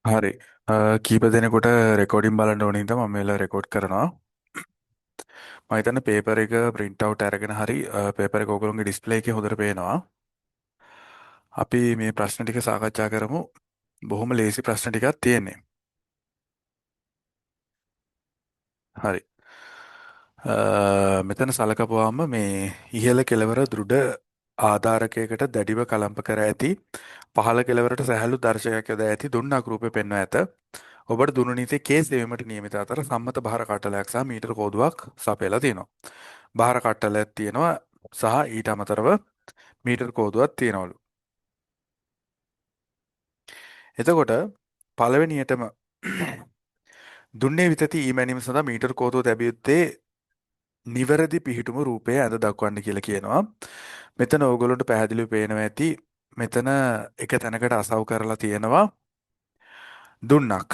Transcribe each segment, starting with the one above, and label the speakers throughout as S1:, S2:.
S1: හරි. කීප දෙනෙකුට රෙකෝඩින් බලන්න ඕන හින්දා මම මේ වෙලාව රෙකෝඩ් කරනවා. මම හිතන්නේ පේපර් එක ප්‍රින්ට් අවුට් අරගෙන හරි පේපර් එක ඕගොල්ලෝගේ ඩිස්ප්ලේ එකේ හොඳට පේනවා. අපි මේ ප්‍රශ්න ටික සාකච්ඡා කරමු. බොහොම ලේසි ප්‍රශ්න ටිකක් තියෙන්නේ. හරි. මෙතන සලකපුවාම මේ ඉහළ කෙළවර දෘಢ ආධාරකයකට දැඩිව කලම්ප කර ඇති පහළ කෙළවරට සැහැල්ලු දර්ශකයක් යොදා ඇති දුන්නක් රූපය පෙන්වා ඇත. ඔබට දුනු නීතියේ කේ සෙවීමට නියමිත අතර සම්මත භාර කට්ටලයක් සහ මීටර කෝදුවක් සපයලා තියෙනවා. භාර කට්ටලයක් තියෙනවා සහ ඊට අමතරව මීටර කෝදුවක් තියෙනවලු. එතකොට පළවෙනියටම දුන්නේ විතති ඊ මැනීම සඳහා මීටර කෝදුව තැබිය යුත්තේ නිවැරදි පිහිටුම රූපය ඇඳ දක්වන්න කියලා කියනවා. මෙතන ඕගොල්ලන්ට පැහැදිලිව පේනවා ඇති මෙතන එක තැනකට අසව් කරලා තියෙනවා දුන්නක්.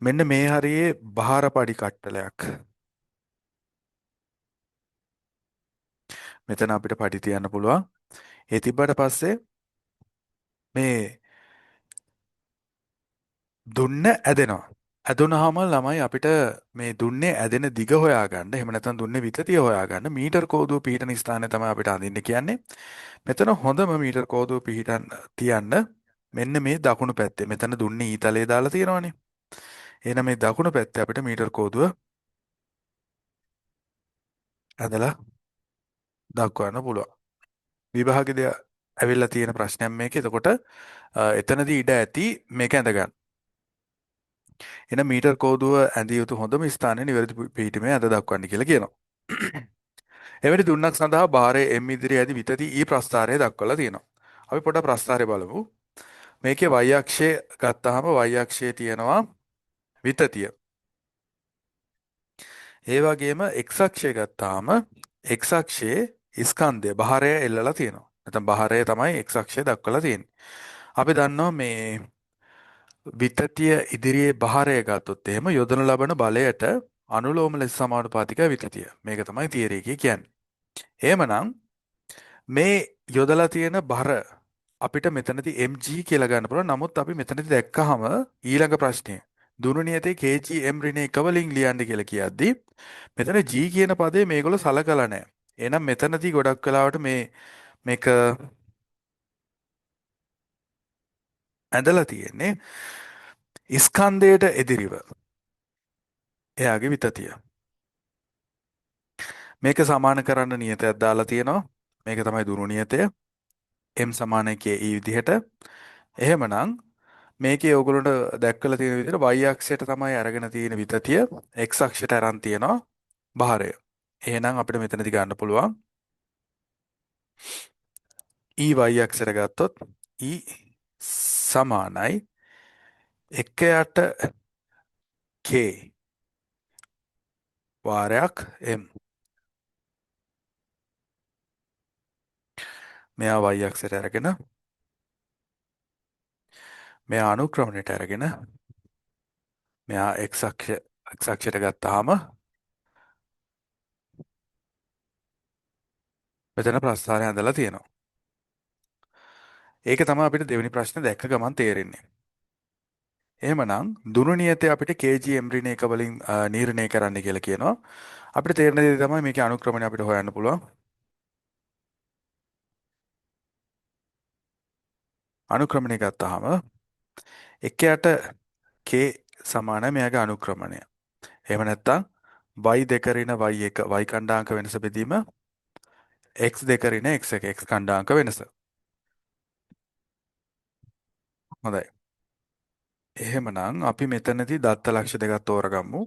S1: මෙන්න මේ හරියේ භාර පඩි කට්ටලයක්. මෙතන අපිට පඩි තියන්න පුළුවන්. ඒ තිබ්බට පස්සේ මේ දුන්න ඇදෙනවා. ඇදුනහම ළමයි අපිට මේ දුන්නේ ඇදෙන දිග හොයාගන්න, එහෙම නැත්නම් දුන්නේ විතතිය හොයාගන්න මීටර් කෝදුව පිහිටන ස්ථානය තමයි අපිට අඳින්න කියන්නේ. මෙතන හොඳම මීටර් කෝදුව පිහිටන් තියන්න මෙන්න මේ දකුණු පැත්තේ. මෙතන දුන්නේ ඊතලයේ දාලා තියෙනවනේ. එහෙනම් මේ දකුණු පැත්තේ අපිට මීටර් කෝදුව ඇදලා දක්වන්න පුළුවන්. විභාගෙදී ඇවිල්ලා තියෙන ප්‍රශ්නයක් මේක. එතකොට එතනදී ඉඩ ඇති මේක ඇඳ ගන්න. එහෙනම් මීටර් කෝදුව ඇඳිය යුතු හොඳම ස්ථානය නිවැරදි පිහිටීමේ ඇඳ දක්වන්න කියලා කියනවා. එවැනි දුන්නක් සඳහා භාරය M ඉදිරියේ ඇති විතති E ප්‍රස්ථාරය දක්වලා තියෙනවා. අපි පොඩ්ඩක් ප්‍රස්ථාරය බලමු. මේකේ y අක්ෂය ගත්තාම y අක්ෂයේ තියෙනවා විතතිය. ඒ වගේම x අක්ෂය ගත්තාම x අක්ෂයේ ස්කන්ධය භාරය එල්ලලා තියෙනවා. නැත්නම් භාරය තමයි x අක්ෂය දක්වලා තියෙන්නේ. අපි දන්නවා මේ විතතිය ඉදිරියේ භාරය ගත්තොත් එහෙම යොදනු ලබන බලයට අනුලෝම ලෙස සමානුපාතිකයි විතතිය. මේක තමයි තියරි එකේ කියන්නේ. එහෙමනම් මේ යොදලා තියෙන භර අපිට මෙතනදී mg කියලා ගන්න පුළුවන්. නමුත් අපි මෙතනදී දැක්කහම ඊළඟ ප්‍රශ්නය දුනු නියතේ kg m ඍණ එක වලින් ලියන්න කියලා කියද්දි මෙතන g කියන පදේ මේගොල්ලෝ සලකලා නැහැ. එහෙනම් මෙතනදී ගොඩක් වෙලාවට මේක ඇඳලා තියෙන්නේ ස්කන්ධයට එදිරිව එයාගේ විතතිය. මේක සමාන කරන්න නියතයක් දාලා තියෙනවා. මේක තමයි දුරු නියතය. m සමානයි ke විදිහට. එහෙමනම් මේකේ ඔයගොල්ලන්ට දැක්කලා තියෙන විදිහට y අක්ෂයට තමයි අරගෙන තියෙන විතතිය, x අක්ෂයට අරන් තියෙනවා භාරය. එහෙනම් අපිට මෙතනදි ගන්න පුළුවන් e y අක්ෂයට ගත්තොත් e සමානයි 1 යට k වාරයක් m. මෙයා y අක්ෂයට අරගෙන මෙයා අනුක්‍රමණයට අරගෙන මෙයා x අක්ෂයට ගත්තාම මෙතන ප්‍රස්ථාරය ඇඳලා තියෙනවා. ඒක තමයි අපිට දෙවෙනි ප්‍රශ්නේ දැක්ක ගමන් තේරෙන්නේ. එහෙමනම් දුනු නියතය අපිට kg m ඍණ එක වලින් නිර්ණය කරන්න කියලා කියනවා. අපිට තේරෙන දේ තමයි මේකේ අනුක්‍රමණය අපිට හොයන්න පුළුවන්. අනුක්‍රමණය ගත්තාම 1 යට k සමානයි මෙයාගේ අනුක්‍රමණය. එහෙම නැත්නම් y දෙක ඍණ y1 y ඛණ්ඩාංක වෙනස බෙදීම x දෙක ඍණ x1 x ඛණ්ඩාංක වෙනස. හොඳයි. එහෙමනම් අපි මෙතනදී දත්ත ලක්ෂ දෙකක් තෝරගමු.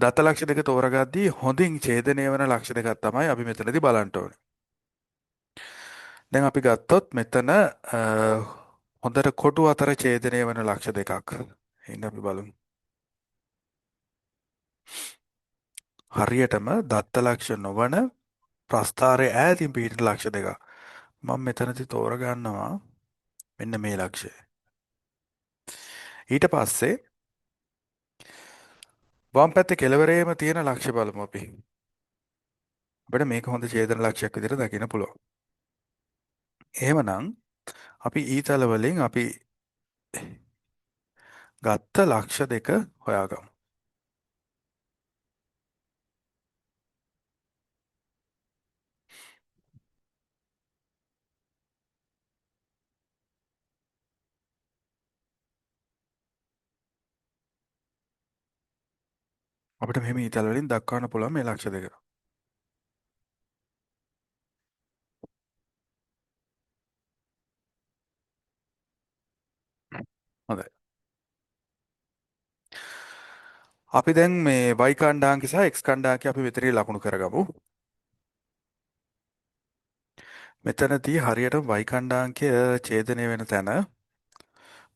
S1: දත්ත ලක්ෂ දෙක තෝරගද්දී හොඳින් ඡේදනය වන ලක්ෂ දෙකක් තමයි අපි මෙතනදී බලන්න ඕනේ. දැන් අපි ගත්තොත් මෙතන හොඳට කොටු අතර ඡේදනය වන ලක්ෂ දෙකක්. ඉන්න අපි බලමු. හරියටම දත්ත ලක්ෂ නොවන ප්‍රස්ථාරයේ ඈතින් පිහිටන ලක්ෂ දෙකක්. මම මෙතනදී තෝරගන්නවා මෙන්න මේ ලක්ෂය. ඊට පස්සේ වම් පැත්තේ කෙළවරේම තියෙන ලක්ෂ්‍ය බලමු අපි. අපිට මේක හොඳ ඡේදන ලක්ෂ්‍යයක් විදිහට දකින්න පුළුවන්. එහෙමනම් අපි ඊතල වලින් අපි ගත්ත ලක්ෂ දෙක හොයාගමු. අපිට මෙහෙම ඊතල වලින් දක්වන්න පුළුවන් මේ ලක්ෂ දෙක. හොඳයි. අපි දැන් මේ y ඛණ්ඩාංක සහ x ඛණ්ඩාංක අපි මෙතනදී ලකුණු කරගමු. මෙතනදී හරියටම y ඛණ්ඩාංකය ඡේදනය වෙන තැන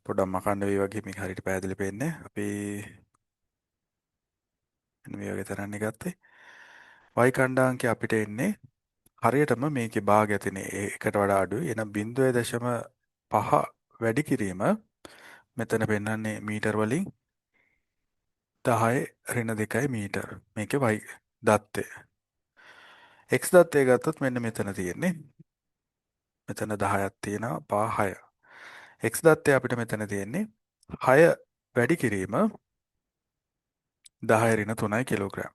S1: පොඩ්ඩක් මකන්න වෙයි වගේ මේක හරියට පැහැදිලි පේන්නේ. අපි මෙන්න මේ වගේ තැනක් ගත්තේ. y ඛණ්ඩාංකය අපිට එන්නේ හරියටම මේකේ භාගය තියෙන එකට වඩා අඩුයි. එහෙනම් 0.5 වැඩි කිරීම මෙතන පෙන්වන්නේ මීටර වලින් 10 ඍණ 2 මීටර. මේකේ y දත්තය. x දත්තය ගත්තොත් මෙන්න මෙතන තියෙන්නේ. මෙතන 10ක් තියෙනවා 5 6. x දත්තය අපිට මෙතන තියෙන්නේ 6 වැඩි කිරීම 10 ඍණ 3 කිලෝග්‍රෑම්.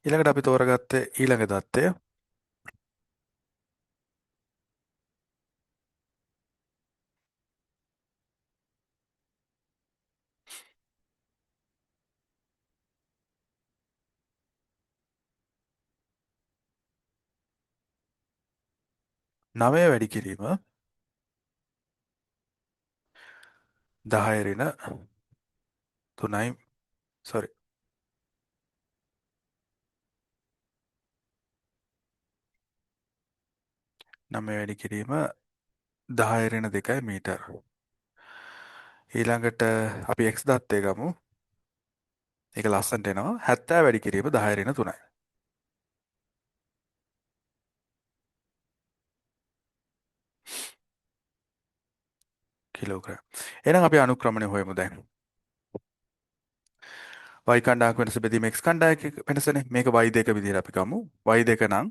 S1: ඊළඟට අපි තෝරගත්තේ ඊළඟ දත්තය 9 වැඩි කිරීම 10 ඍණ 3යි සෝරි 9 වැඩි කිරීම 10 ඍණ 2 මීටර. ඊළඟට අපි x දත්තය ගමු. ඒක ලස්සනට එනවා. 70 වැඩි කිරීම 10 ඍණ 3යි. කිලෝග්‍රෑම්. එහෙනම් අපි අනුක්‍රමණය හොයමු දැන්. y ඛණ්ඩායක වෙනස බෙදීම x ඛණ්ඩායක වෙනසනේ. මේක y2 විදිහට අපි ගමු. y2 නම්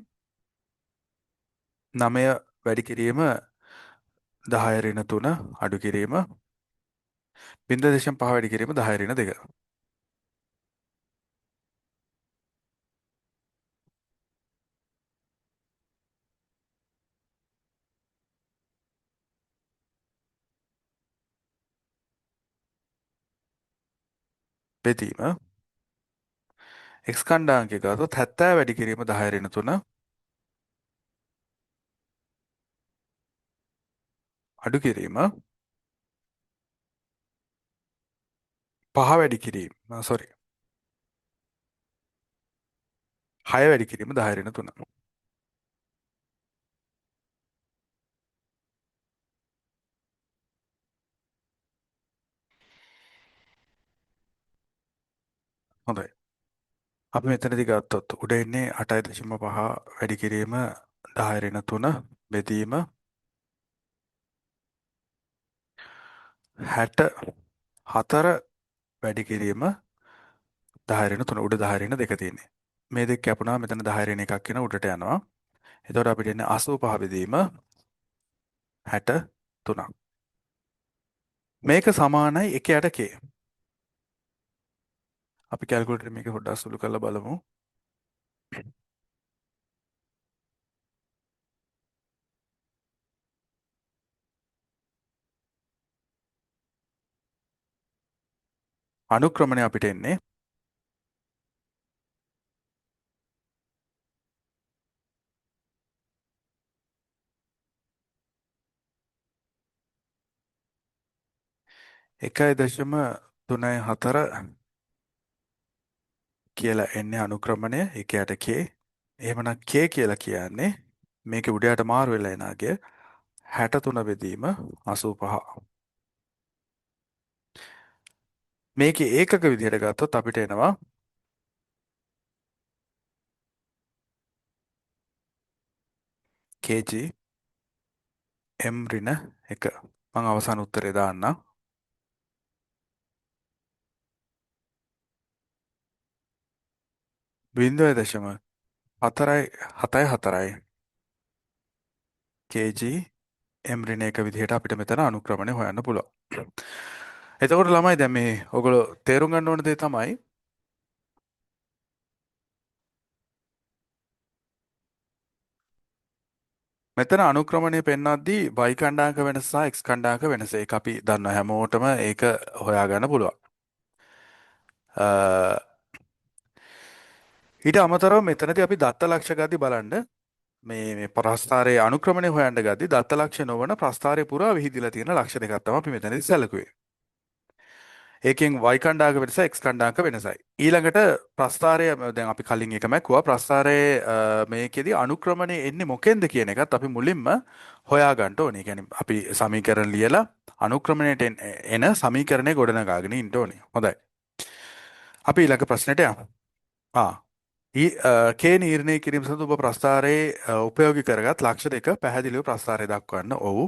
S1: 9 වැඩි කිරීම 10 ඍණ 3 අඩු කිරීම 0.5 වැඩි කිරීම 10 ඍණ 2. බෙදීම x ඛණ්ඩාංකය ගත්තොත් 70 වැඩි කිරීම 10 ඍණ 3 අඩු කිරීම 5 වැඩි කිරීම සෝරි 6 වැඩි කිරීම 10 ඍණ 3. හොඳයි. අපි මෙතනදී ගත්තොත් උඩ එන්නේ 8.5 වැඩි කිරීම 10 ඍණ 3 බෙදීම 64 වැඩි කිරීම 10 ඍණ 3 උඩ 10 ඍණ 2 තියෙන්නේ. මේ දෙක කැපුණා මෙතන 10 ඍණ 1 වෙන උඩට යනවා. එතකොට අපිට එන්නේ 85 බෙදීම 63. මේක සමානයි 1 යට k. අපි කැල්කියුලේටර් මේක පොඩ්ඩක් සුළු කරලා බලමු. අනුක්‍රමණය අපිට එන්නේ 1.34 කියලා එන්නේ අනුක්‍රමණය 1 යට k. එහෙමනම් k කියලා කියන්නේ මේකේ උඩ යට මාරු වෙලා එන අගය 63 බෙදීම 85. මේකේ ඒකක විදිහට ගත්තොත් අපිට එනවා kg m ඍණ 1. මම අවසාන උත්තරේ දාන්නම්. 0.4 7 4යි kg m ඍණ එක විදිහට අපිට මෙතන අනුක්‍රමණය හොයන්න පුළුවන්. එතකොට ළමයි දැන් මේ ඔයගොල්ලෝ තේරුම් ගන්න ඕන දේ තමයි මෙතන අනුක්‍රමණය පෙන්වද්දී y ඛණ්ඩාංක වෙනස සහ x ඛණ්ඩාංක වෙනස. ඒක අපි දන්නවා හැමෝටම ඒක හොයාගන්න පුළුවන්. ඊට අමතරව මෙතනදී අපි දත්ත ලක්ෂ ගද්දී බලන්න මේ මේ ප්‍රස්ථාරයේ අනුක්‍රමණය හොයන්න ගද්දී දත්ත ලක්ෂ නොවන ප්‍රස්ථාරය පුරා විහිදිලා තියෙන ලක්ෂ දෙකක් තමයි අපි මෙතනදී සැලකුවේ. ඒකෙන් y ඛණ්ඩාංක වෙනස x ඛණ්ඩාංක වෙනසයි. ඊළඟට ප්‍රස්ථාරය දැන් අපි කලින් එක මැකුවා ප්‍රස්ථාරයේ මේකෙදි අනුක්‍රමණය එන්නේ මොකෙන්ද කියන එකත් අපි මුලින්ම හොයා ගන්න ඕනේ. ඒ කියන්නේ අපි සමීකරණ ලියලා අනුක්‍රමණයට එන සමීකරණය ගොඩනගාගෙන ඉන්න ඕනේ. හොඳයි. අපි ඊළඟ ප්‍රශ්නෙට යමු. K නිර්ණය කිරීම සඳහා ඔබ ප්‍රස්ථාරයේ උපයෝගී කරගත් ලක්ෂ දෙක පැහැදිලිව ප්‍රස්ථාරය දක්වන්න. ඔව්.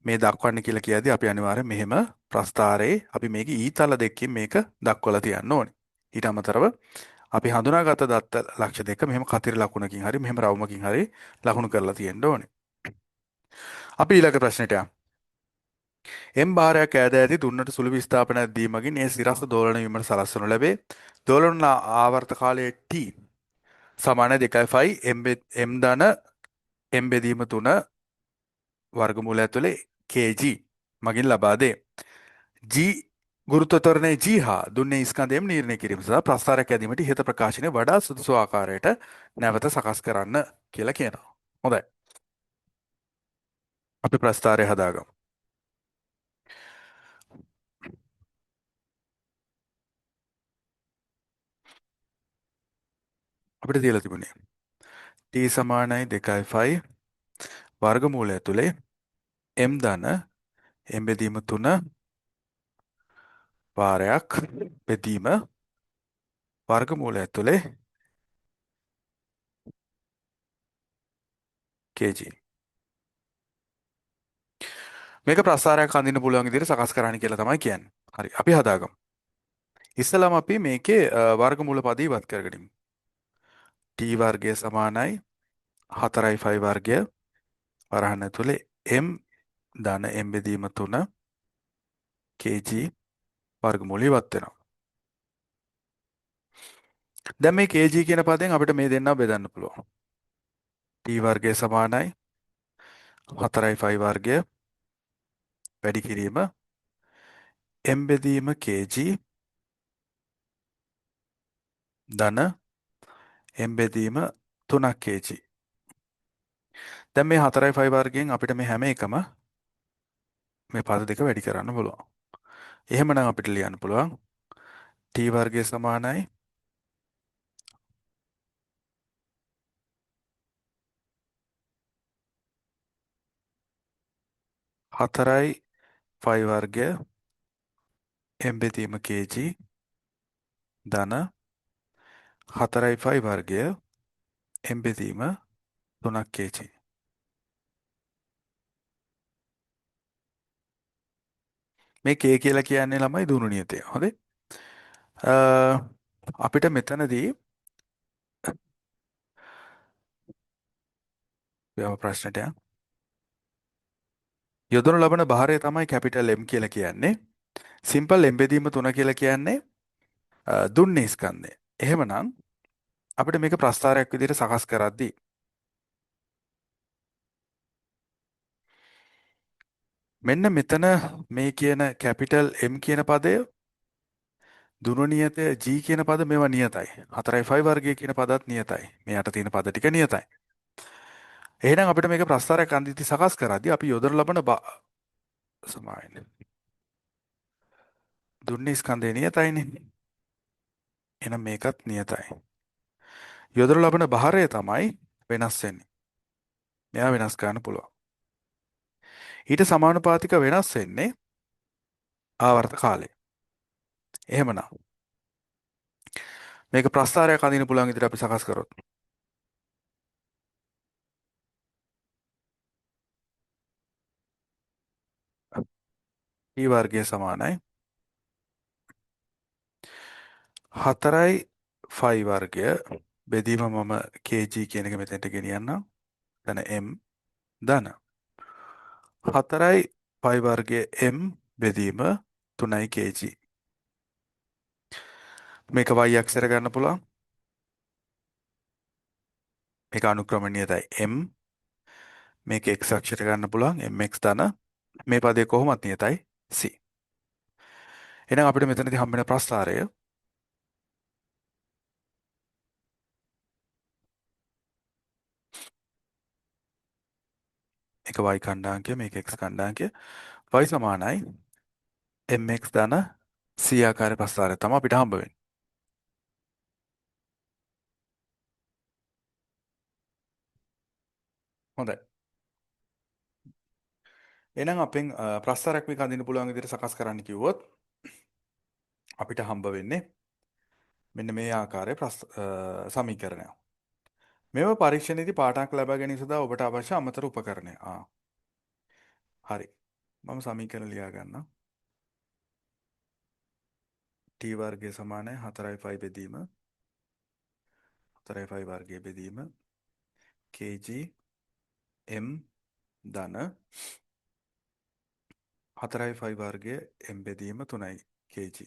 S1: මේ දක්වන්න කියලා කියද්දී අපි අනිවාර්යෙන් මෙහෙම ප්‍රස්ථාරයේ අපි මේක ඊතල දෙකකින් මේක දක්වලා තියන්න ඕනේ. ඊට අමතරව අපි හඳුනාගත් දත්ත ලක්ෂ දෙක මෙහෙම කතිර ලකුණකින් හරි මෙහෙම රවුමකින් හරි ලකුණු කරලා තියෙන්න ඕනේ. අපි ඊළඟ ප්‍රශ්නෙට යමු. M භාරයක් ඈද ඇති දුන්නට සුළු විස්ථාපනයක් දී මගින් ඒ සිරස්ස දෝලන වීමට සලස්වනු ලැබේ. දෝලන ආවර්ත කාලය T සමාන 2.5 M ධන M බෙදීම 3 වර්ගමූලය ඇතුලේ kg මගින් ලබා දේ. G ගුරුත්ව ත්වරණය G හා දුන්නේ ස්කන්ධ M නිර්ණය කිරීම සඳහා ප්‍රස්ථාරයක් ඇදීමට ඉහත ප්‍රකාශනය වඩා සුදුසු ආකාරයට නැවත සකස් කරන්න කියලා කියනවා. හොඳයි. අපි ප්‍රස්ථාරය හදාගමු. අපිට දීලා තිබුණේ T සමානයි 2.5 වර්ගමූලය ඇතුලේ M ධන M බෙදීම 3 වාරයක් බෙදීම වර්ගමූලය ඇතුලේ kg. මේක ප්‍රස්ථාරයක් අඳින්න පුළුවන් විදිහට සකස් කරන්න කියලා තමයි කියන්නේ. හරි, අපි හදාගමු. ඉස්සෙල්ලාම අපි මේකේ වර්ගමූල පද ඉවත් කරගනිමු. T වර්ගය සමානයි 4.5 වර්ගය වරහන් ඇතුලේ M ධන M බෙදීම 3 kg වර්ගමූල ඉවත් වෙනවා. දැන් මේ kg කියන පදයෙන් අපිට මේ දෙන්නව බෙදන්න පුළුවන්. T වර්ගය සමානයි 4.5 වර්ගය වැඩි කිරීම M බෙදීම kg ධන M බෙදීම 3 kg. දැන් මේ 4.5 වර්ගයෙන් අපිට මේ හැම එකම මේ පද දෙක වැඩි කරන්න පුළුවන්. එහෙමනම් අපිට ලියන්න පුළුවන් T වර්ගය සමානයි 4.5 වර්ගය M බෙදීම kg ධන 4.5 වර්ගය M බෙදීම 3 kg. මේ K කියලා කියන්නේ ළමයි දුනු නියතය. හොඳේ. අපිට මෙතනදී යව ප්‍රශ්නට යන්න. යොදනු ලබන භාරය තමයි කැපිටල් M කියලා කියන්නේ. සිම්පල් M බෙදීම 3 කියලා කියන්නේ දුන්නේ ස්කන්ධය. එහෙමනම් අපිට මේක ප්‍රස්ථාරයක් විදිහට සකස් කරද්දී මෙන්න මෙතන මේ කියන කැපිටල් M කියන පදය දුන නියතය G කියන පද මේවා නියතයි. 4.5 වර්ගය කියන පදත් නියතයි. මේ යට තියෙන පද ටික නියතයි. එහෙනම් අපිට මේක ප්‍රස්ථාරයක් අන්තිමට සකස් කරද්දී අපි යොදනු ලබන සමාවෙන්න. දුන්නේ ස්කන්ධය නියතයිනේ. එහෙනම් මේකත් නියතයි. යොදනු ලබන භාරය තමයි වෙනස් වෙන්නේ. මෙයා වෙනස් කරන්න පුළුවන්. ඊට සමානුපාතික වෙනස් වෙන්නේ ආවර්ත කාලය. එහෙමනම් මේක ප්‍රස්ථාරයක් අඳින්න පුළුවන් විදිහට අපි සකස් කරොත් T වර්ගය සමානයි 4.5 වර්ගය බෙදීම මම kg කියන එක මෙතෙන්ට ගෙනියන්නම්. එතන M ධන 4යි පයි වර්ගය m බෙදීම 3යි kg. මේක y අක්ෂර ගන්න පුළුවන්. මේක අනුක්‍රමණීයතයි m. මේක x අක්ෂර ගන්න පුළුවන් mx ධන මේ පදේ කොහොමත් නියතයි c. එහෙනම් අපිට මෙතනදී හම්බෙන ප්‍රස්ථාරය එක y ඛණ්ඩාංකය මේක x ඛණ්ඩාංකය y සමානයි mx ධන c ආකාරයේ ප්‍රස්ථාරය තමයි අපිට හම්බ වෙන්නේ. හොඳයි. එහෙනම් අපෙන් ප්‍රස්ථාරයක් මේක අඳින්න පුළුවන් විදිහට සකස් කරන්න කිව්වොත් අපිට හම්බ වෙන්නේ මෙන්න මේ ආකාරයේ සමීකරණයක්. මෙම පරීක්ෂණයේදී පාඨයක් ලබා ගැනීම සඳහා ඔබට අවශ්‍ය අමතර උපකරණය. හරි. මම සමීකරණ ලියා ගන්නම්. T වර්ගය සමානයි 4යි 5 බෙදීම 4යි 5 වර්ගය බෙදීම kg m ධන 4යි 5 වර්ගය m බෙදීම 3යි kg.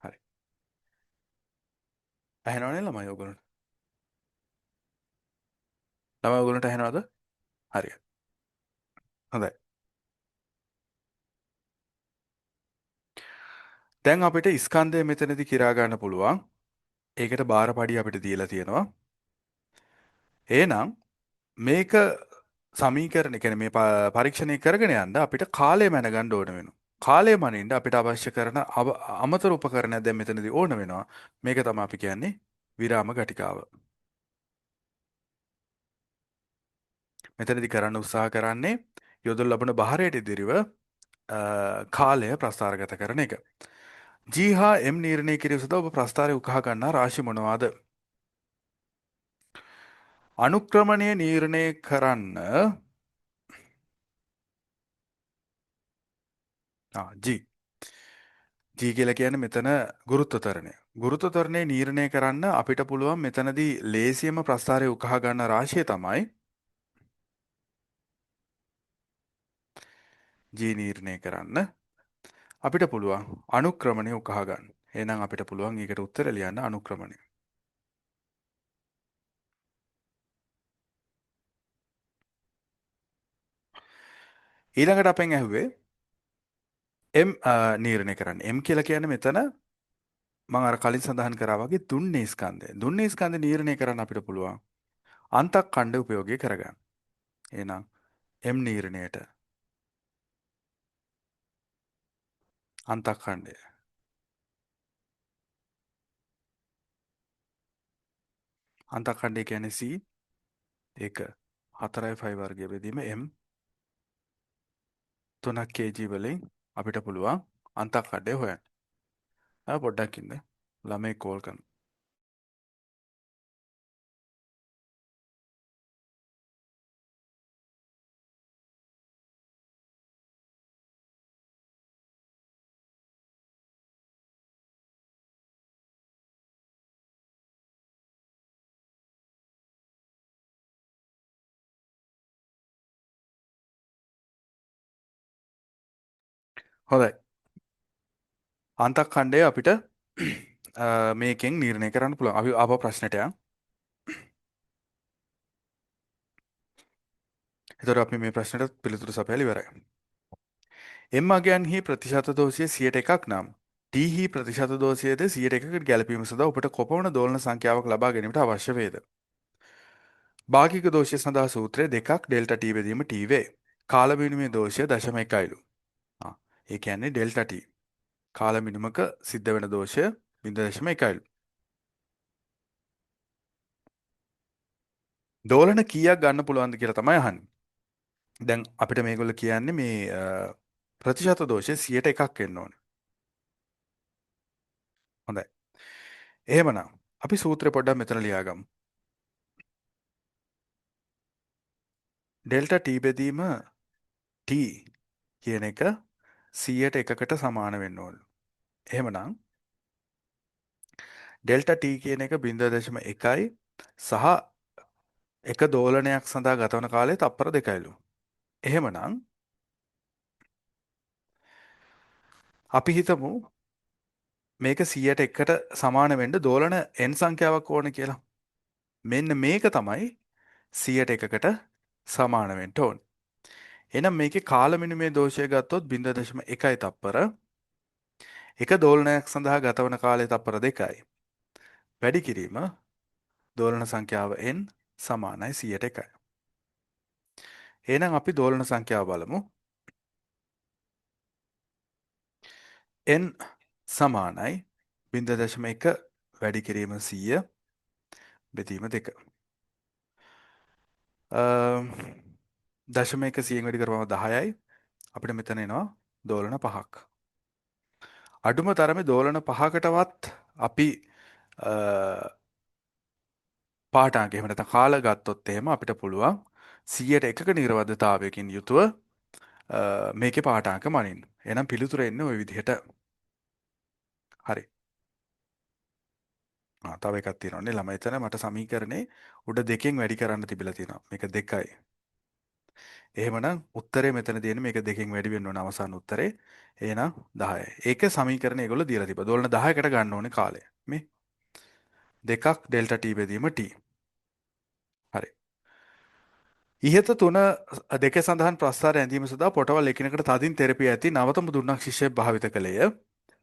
S1: හරි. ඇහෙනවනේ ළමයි ඔයගොල්ලන්ට? ළමයි ඔයගොල්ලන්ට ඇහෙනවද? හරි. හොඳයි. දැන් අපිට ස්කන්ධය මෙතනදී කිරා ගන්න පුළුවන්. ඒකට බාර පඩි අපිට දීලා තියෙනවා. එහෙනම් මේක සමීකරණ, කියන්නේ මේ පරීක්ෂණය කරගෙන යන්න අපිට කාලය මැනගන්න ඕන වෙනවා. කාලය මනින්න අපිට අවශ්‍ය කරන අමතර උපකරණයක් දැන් මෙතනදී ඕන වෙනවා. මේක තමයි අපි කියන්නේ විරාම ඝටිකාව. මෙතනදී කරන්න උත්සාහ කරන්නේ යොදවන ලබන භාරයට ඉදිරිව කාලය ප්‍රස්ථාරගත කරන එක. G හා M නිර්ණය කිරීම සඳහා ඔබ ප්‍රස්ථාරය උකහා ගන්නා රාශි මොනවාද? අනුක්‍රමණය නිර්ණය කරන්න G. G කියලා කියන්නේ මෙතන ගුරුත්ව ත්වරණය. ගුරුත්ව ත්වරණය නිර්ණය කරන්න අපිට පුළුවන් මෙතනදී ලේසියම ප්‍රස්ථාරය උකහා ගන්න රාශිය තමයි G නිර්ණය කරන්න අපිට පුළුවන් අනුක්‍රමණය උකහා ගන්න. එහෙනම් අපිට පුළුවන් ඊකට උත්තර ලියන්න අනුක්‍රමණය. ඊළඟට අපෙන් ඇහුවේ M නිර්ණය කරන්න. M කියලා කියන්නේ මෙතන මම අර කලින් සඳහන් කරා වගේ දුන්නේ ස්කන්ධය. දුන්නේ ස්කන්ධය නිර්ණය කරන්න අපිට පුළුවන් අන්තක් ඛණ්ඩ උපයෝගී කරගන්න. එහෙනම් M නිර්ණයට අන්තක් ඛණ්ඩය. අන්තක් ඛණ්ඩය කියන්නේ C ඒක 4යි 5 වර්ගය බෙදීම M 3 kg වලින් අපිට පුළුවන් අන්තක් ඛණ්ඩය හොයන්න. පොඩ්ඩක් ඉන්න. ළමයි කෝල් කරනවා. හොඳයි. අන්තක් ඛණ්ඩය අපිට මේකෙන් නිර්ණය කරන්න පුළුවන්. අපි ආපහු ප්‍රශ්නෙට යන්. එතකොට අපි මේ ප්‍රශ්නෙට පිළිතුරු සපයලා ඉවරයි. M අගයන්හි ප්‍රතිශත දෝෂය සියයට එකක් නම් T හි ප්‍රතිශත දෝෂයද සියයට එකකට ගැලපීම සඳහා ඔබට කොපමණ දෝලන සංඛ්‍යාවක් ලබා ගැනීමට අවශ්‍ය වේද? භාගික දෝෂය සඳහා සූත්‍රය දෙකක් ඩෙල්ටා T බෙදීම T වේ. කාල විනිමය දෝෂය දශම එකයිලු. ඒ කියන්නේ ඩෙල්ටා T. කාල මිනුමක සිද්ධ වෙන දෝෂය බිංදුව දශම එකයිලු. දෝලන කීයක් ගන්න පුළුවන්ද කියලා තමයි අහන්නේ. දැන් අපිට මේගොල්ලෝ කියන්නේ මේ ප්‍රතිශත දෝෂය සියයට එකක් වෙන්න ඕනේ. හොඳයි. එහෙමනම් අපි සූත්‍රය පොඩ්ඩක් මෙතන ලියාගමු. ඩෙල්ටා T බෙදීම T කියන එක සියයට එකකට සමාන වෙන්න ඕන. එහෙමනම් ඩෙල්ටා T කියන එක 0.1යි සහ එක දෝලනයක් සඳහා ගතවන කාලය තප්පර 2යිලු. එහෙමනම් අපි හිතමු මේක 100ට 1ට සමාන වෙන්න දෝලන n සංඛ්‍යාවක් ඕන කියලා. මෙන්න මේක තමයි 100ට 1කට සමාන වෙන්න ඕන. එහෙනම් මේකේ කාල මිනුමේ දෝෂය ගත්තොත් 0.1යි තප්පර. එක දෝලනයක් සඳහා ගතවන කාලය තප්පර 2යි. වැඩි කිරීම දෝලන සංඛ්‍යාව n සමානයි 100ට 1යි. එහෙනම් අපි දෝලන සංඛ්‍යාව බලමු. n සමානයි 0.1 වැඩි කිරීම 100 බෙදීම 2. දශම එක 100න් වැඩි කරපුවම 10යි. අපිට මෙතන එනවා දෝලන 5ක්. අඩුම තරමේ දෝලන 5කටවත් අපි පාඨාංක එහෙම නැත්නම් කාල ගත්තොත් එහෙම අපිට පුළුවන් 100ට එකක නිර්වද්‍යතාවයකින් යුතුව මේකේ පාඨාංක මනින්න. එහෙනම් පිළිතුර එන්නේ ওই විදිහට. හරි. තව එකක් තියෙනවා නේ ළමයි. එතන මට සමීකරණේ උඩ දෙකෙන් වැඩි කරන්න තිබිලා තියෙනවා. මේක 2යි. එහෙමනම් උත්තරේ මෙතන තියෙන්නේ මේක දෙකෙන් වැඩි වෙන්න ඕන අවසාන උත්තරේ. එහෙනම් 10යි. ඒක සමීකරණේ ඒගොල්ලෝ දීලා තිබ්බා. දෝලන 10කට ගන්න ඕනේ කාලය. මේ දෙකක් ඩෙල්ටා T බෙදීම T. හරි. ඉහත තුන දෙක සඳහන් ප්‍රස්ථාර ඇඳීම සඳහා පොටවල් එකිනෙකට තදින් තෙරපී ඇති නවතම දුන්නක් ශිෂ්‍යයෙක් භාවිත කළේය.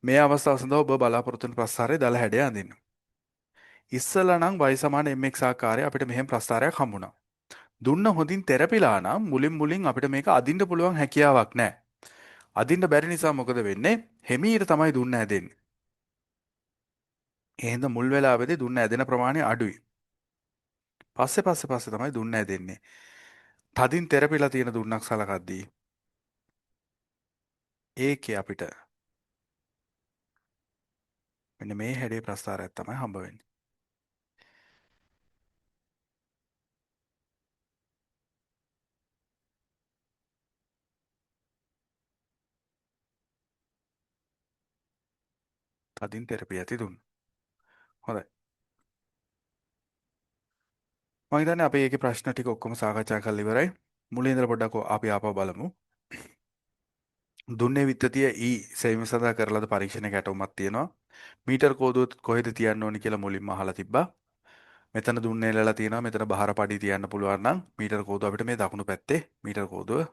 S1: මේ අවස්ථාව සඳහා ඔබ බලාපොරොත්තු වන ප්‍රස්ථාරයේ දළ හැඩය අඳින්න. ඉස්සලා නම් y සමාන mx ආකාරයේ අපිට මෙහෙම ප්‍රස්ථාරයක් හම්බුණා. දුන්න හොඳින් තෙරපිලා නම් මුලින් මුලින් අපිට මේක අදින්න පුළුවන් හැකියාවක් නෑ. අදින්න බැරි නිසා මොකද වෙන්නේ? හිමීට තමයි දුන්න ඇදෙන්නේ. එහෙනම් මුල් වෙලාවේදී දුන්න ඇදෙන ප්‍රමාණය අඩුයි. පස්සේ පස්සේ පස්සේ තමයි දුන්න ඇදෙන්නේ. තදින් තෙරපිලා තියෙන දුන්නක් සලකද්දී ඒකේ අපිට මෙන්න මේ හැඩේ ප්‍රස්ථාරයක් තමයි හම්බ වෙන්නේ. තදින් තෙරපී ඇති දුන්න. හොඳයි. මම හිතන්නේ අපි ඒකේ ප්‍රශ්න ටික ඔක්කොම සාකච්ඡා කරලා ඉවරයි. මුලින් ඉඳලා පොඩ්ඩක් අපි ආපහු බලමු. දුන්නේ විත්තතිය E සෙවීම සඳහා කරලද පරීක්ෂණයක ඇටවුමක් තියෙනවා. මීටර් කෝදුව කොහෙද තියන්න ඕනි කියලා මුලින්ම අහලා තිබ්බා. මෙතන දුන්නේ එලලා තියෙනවා. මෙතන බහර පඩි තියන්න පුළුවන් නම් මීටර් කෝදුව අපිට මේ දකුණු පැත්තේ මීටර් කෝදුව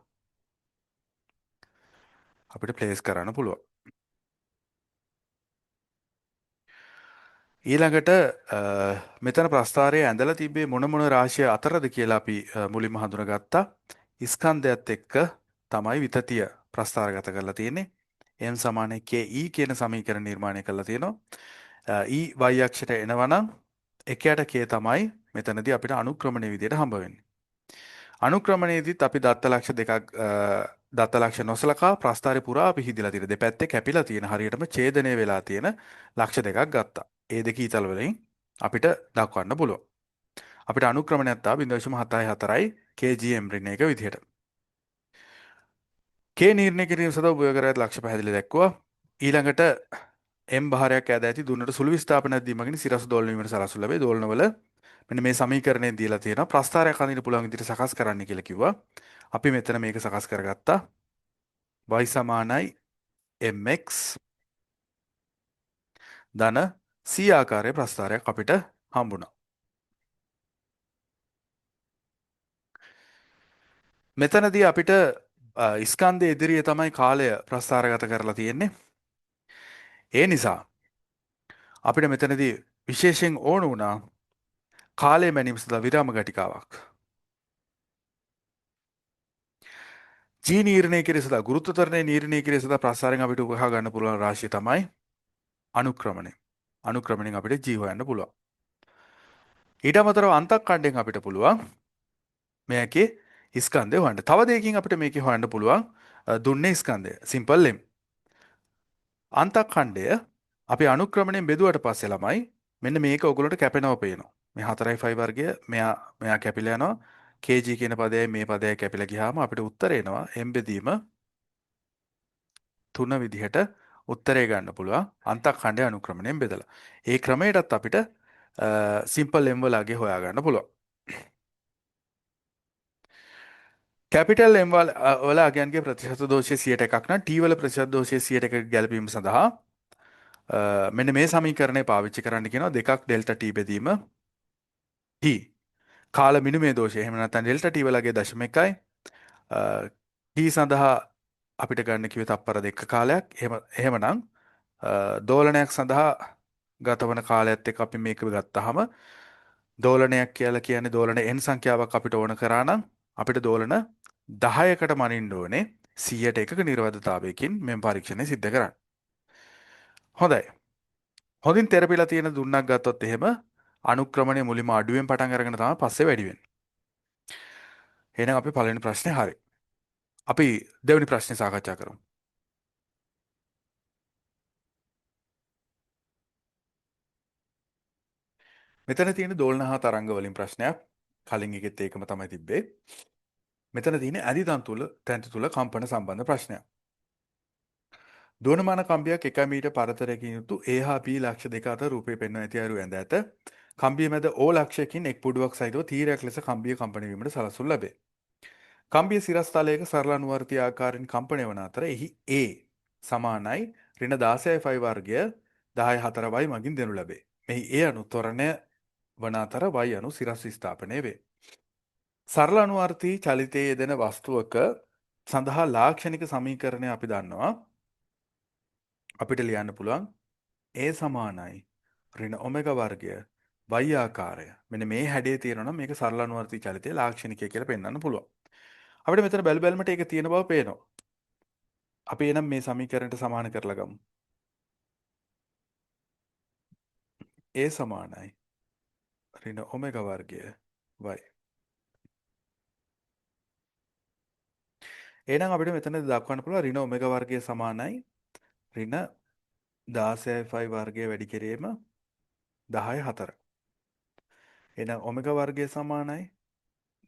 S1: අපිට ප්ලේස් කරන්න පුළුවන්. ඊළඟට මෙතන ප්‍රස්ථාරය ඇඳලා තිබ්බේ මොන මොන රාශිය අතරද කියලා අපි මුලින්ම හඳුනාගත්තා. ස්කන්ධයත් එක්ක තමයි විතතිය ප්‍රස්ථාරගත කරලා තියෙන්නේ. M සමානයි KE කියන සමීකරණ නිර්මාණය කරලා තියෙනවා. E y අක්ෂයට එනවා නම් එක යට K තමයි මෙතනදී අපිට අනුක්‍රමණය විදියට හම්බ වෙන්නේ. අනුක්‍රමණයේදීත් අපි දත්ත ලක්ෂ දෙකක් දත්ත ලක්ෂ නොසලකා ප්‍රස්ථාරය පුරා අපි හිදිලා තියෙන දෙපැත්තේ කැපිලා තියෙන හරියටම ඡේදනය වෙලා තියෙන ලක්ෂ දෙකක් ගත්තා. ඒ දෙක ඊතල වලින් අපිට දක්වන්න පුළුවන්. අපිට අනුක්‍රමණයක් ආවා 0.74යි KGM ඍණ එක විදිහට. K නිර්ණය කිරීම සඳහා උපයෝග කරගත් ලක්ෂ පැහැදිලි දැක්වුවා. ඊළඟට M භාරයක් ඈද ඇති දුන්නට සුළු විස්ථාපනයක් දීමකින් සිරස දෝලන වීමට සලස්වනු ලැබේ. දෝලනවල මෙන්න මේ සමීකරණයෙන් දීලා තියෙනවා. ප්‍රස්ථාරයක් අඳින්න පුළුවන් විදිහට සකස් කරන්න කියලා කිව්වා. අපි මෙතන මේක සකස් කරගත්තා. y සමානයි mx ධන c ආකාරයේ ප්‍රස්ථාරයක් අපිට හම්බුණා. මෙතනදී අපිට ස්කන්ධය ඉදිරියේ තමයි කාලය ප්‍රස්ථාරගත කරලා තියෙන්නේ. ඒ නිසා අපිට මෙතනදී විශේෂයෙන් ඕන වුණා කාලය මැනීම සඳහා විරාම ඝටිකාවක්. G නිර්ණය කිරීම සඳහා ගුරුත්ව ත්වරණය නිර්ණය කිරීම සඳහා ප්‍රස්ථාරයෙන් අපිට උකහා ගන්න පුළුවන් රාශිය තමයි අනුක්‍රමණය. අනුක්‍රමණයෙන් අපිට G හොයන්න පුළුවන්. ඊට අමතරව අන්තක්ඛණ්ඩයෙන් අපිට පුළුවන් මේකේ ස්කන්ධය හොයන්න. තව දෙයකින් අපිට මේකේ හොයන්න පුළුවන් දුන්නේ ස්කන්ධය. Simple M. අන්තක්ඛණ්ඩය අපි අනුක්‍රමණයෙන් බෙදුවට පස්සේ ළමයි මෙන්න මේක ඔයගොල්ලන්ට කැපෙනව පේනවා. මේ 4යි 5 වර්ගය මෙයා කැපිලා යනවා. KG කියන පදයයි මේ පදයයි කැපිලා ගියාම අපිට උත්තර එනවා M බෙදීම 3 විදිහට උත්තරේ ගන්න පුළුවන් අන්තක් ඛණ්ඩය අනුක්‍රමණයෙන් බෙදලා. ඒ ක්‍රමයටත් අපිට සිම්පල් m වල අගය හොයා ගන්න පුළුවන්. කැපිටල් M වල අගයන්ගේ ප්‍රතිශත දෝෂය 101ක් නම් T වල ප්‍රතිශත දෝෂය 101 ගැලපීම සඳහා මෙන්න මේ සමීකරණය පාවිච්චි කරන්න කියනවා. දෙකක් ඩෙල්ටා T බෙදීම T කාල මිනුමේ දෝෂය. එහෙම නැත්නම් ඩෙල්ටා T වල අගය 0.1යි. T සඳහා අපිට ගන්න කිව්වේ තප්පර 2 කාලයක්. එහෙමනම් දෝලනයක් සඳහා ගතවන කාලයත් එක්ක අපි මේක ගත්තාම දෝලනයක් කියලා කියන්නේ දෝලන n සංඛ්‍යාවක් අපිට ඕන කරා නම් අපිට දෝලන 10කට මනින්න ඕනේ 100ට එකක නිර්වද්‍යතාවයකින් මෙම පරීක්ෂණය සිද්ධ කරන්න. හොඳයි. හොඳින් තෙරපිලා තියෙන දුන්නක් ගත්තොත් එහෙම අනුක්‍රමණය මුලින්ම අඩුවෙන් පටන් අරගෙන තමයි පස්සේ වැඩි වෙන්නේ. එහෙනම් අපි පළවෙනි ප්‍රශ්නේ හරි. අපි දෙවෙනි ප්‍රශ්නේ සාකච්ඡා කරමු. මෙතන තියෙන දෝලන හා තරංග වලින් ප්‍රශ්නයක්. කලින් එකෙත් ඒකම තමයි තිබ්බේ. මෙතන තියෙන ඇදි තන්තු තුල කම්පන සම්බන්ධ ප්‍රශ්නයක්. දුවනමාන කම්බියක් 1 මීටර පරතරයකින් යුතු A හා B ලක්ෂ දෙක අතර රූපය පෙන්වා ඇති අයුරු ඇඳ ඇත. කම්බිය මැද O ලක්ෂයකින් එක් පුඩුවක් සහිතව තීරයක් ලෙස කම්බිය කම්පන වීමට සලසනු ලැබේ. කම්බිය සිරස්තලයක සරල අනුවර්තී ආකාරයෙන් කම්පනය වන අතර එහි A සමානයි ඍණ දාසයයි ෆයි වර්ගය දහය හතර y මගින් දෙනු ලැබේ. මෙහි A අනු ත්වරණය වන අතර y අනු සිරස් විස්ථාපනය වේ. සරල අනුවර්තී චලිතයේ යෙදෙන වස්තුවක සඳහා ලාක්ෂණික සමීකරණය අපි දන්නවා. අපිට ලියන්න පුළුවන් A සමානයි ඍණ ඔමෙගා වර්ගය y ආකාරය. මෙන්න මේ හැඩය තියෙනවා නම් මේක සරල අනුවර්තී චලිතයේ ලාක්ෂණිකය කියලා පෙන්වන්න පුළුවන්. අපිට මෙතන බැලු බැලමට ඒක තියෙන බව පේනවා. අපි එහෙනම් මේ සමීකරණයට සමාන කරලා ගමු. A සමානයි ඍණ ඔමෙගා වර්ගය y. එහෙනම් අපිට මෙතන දක්වන්න පුළුවන් ඍණ ඔමෙගා වර්ගය සමානයි ඍණ දාසයයි ෆයි වර්ගය වැඩි කිරීම දහය හතර. එහෙනම් ඔමෙගා වර්ගය සමානයි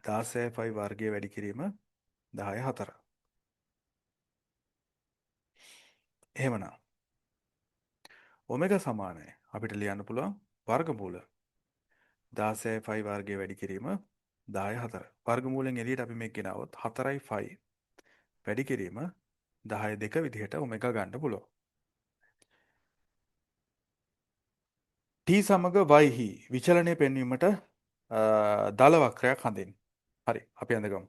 S1: දාසයයි ෆයි වර්ගය වැඩි කිරීම දහය හතර. එහෙමනම් ඔමෙගා සමානයි අපිට ලියන්න පුළුවන් වර්ගමූල දාසයයි ෆයි වර්ගය වැඩි කිරීම දහය හතර. වර්ගමූලෙන් එළියට අපි මේක ගෙනාවොත් හතරයි ෆයි වැඩි කිරීම දහය දෙක විදිහට ඔමෙගා ගන්න පුළුවන්. T සමග y හි විචලනය පෙන්වීමට දල වක්‍රයක් හඳින්න. හරි, අපි ඇඳගමු.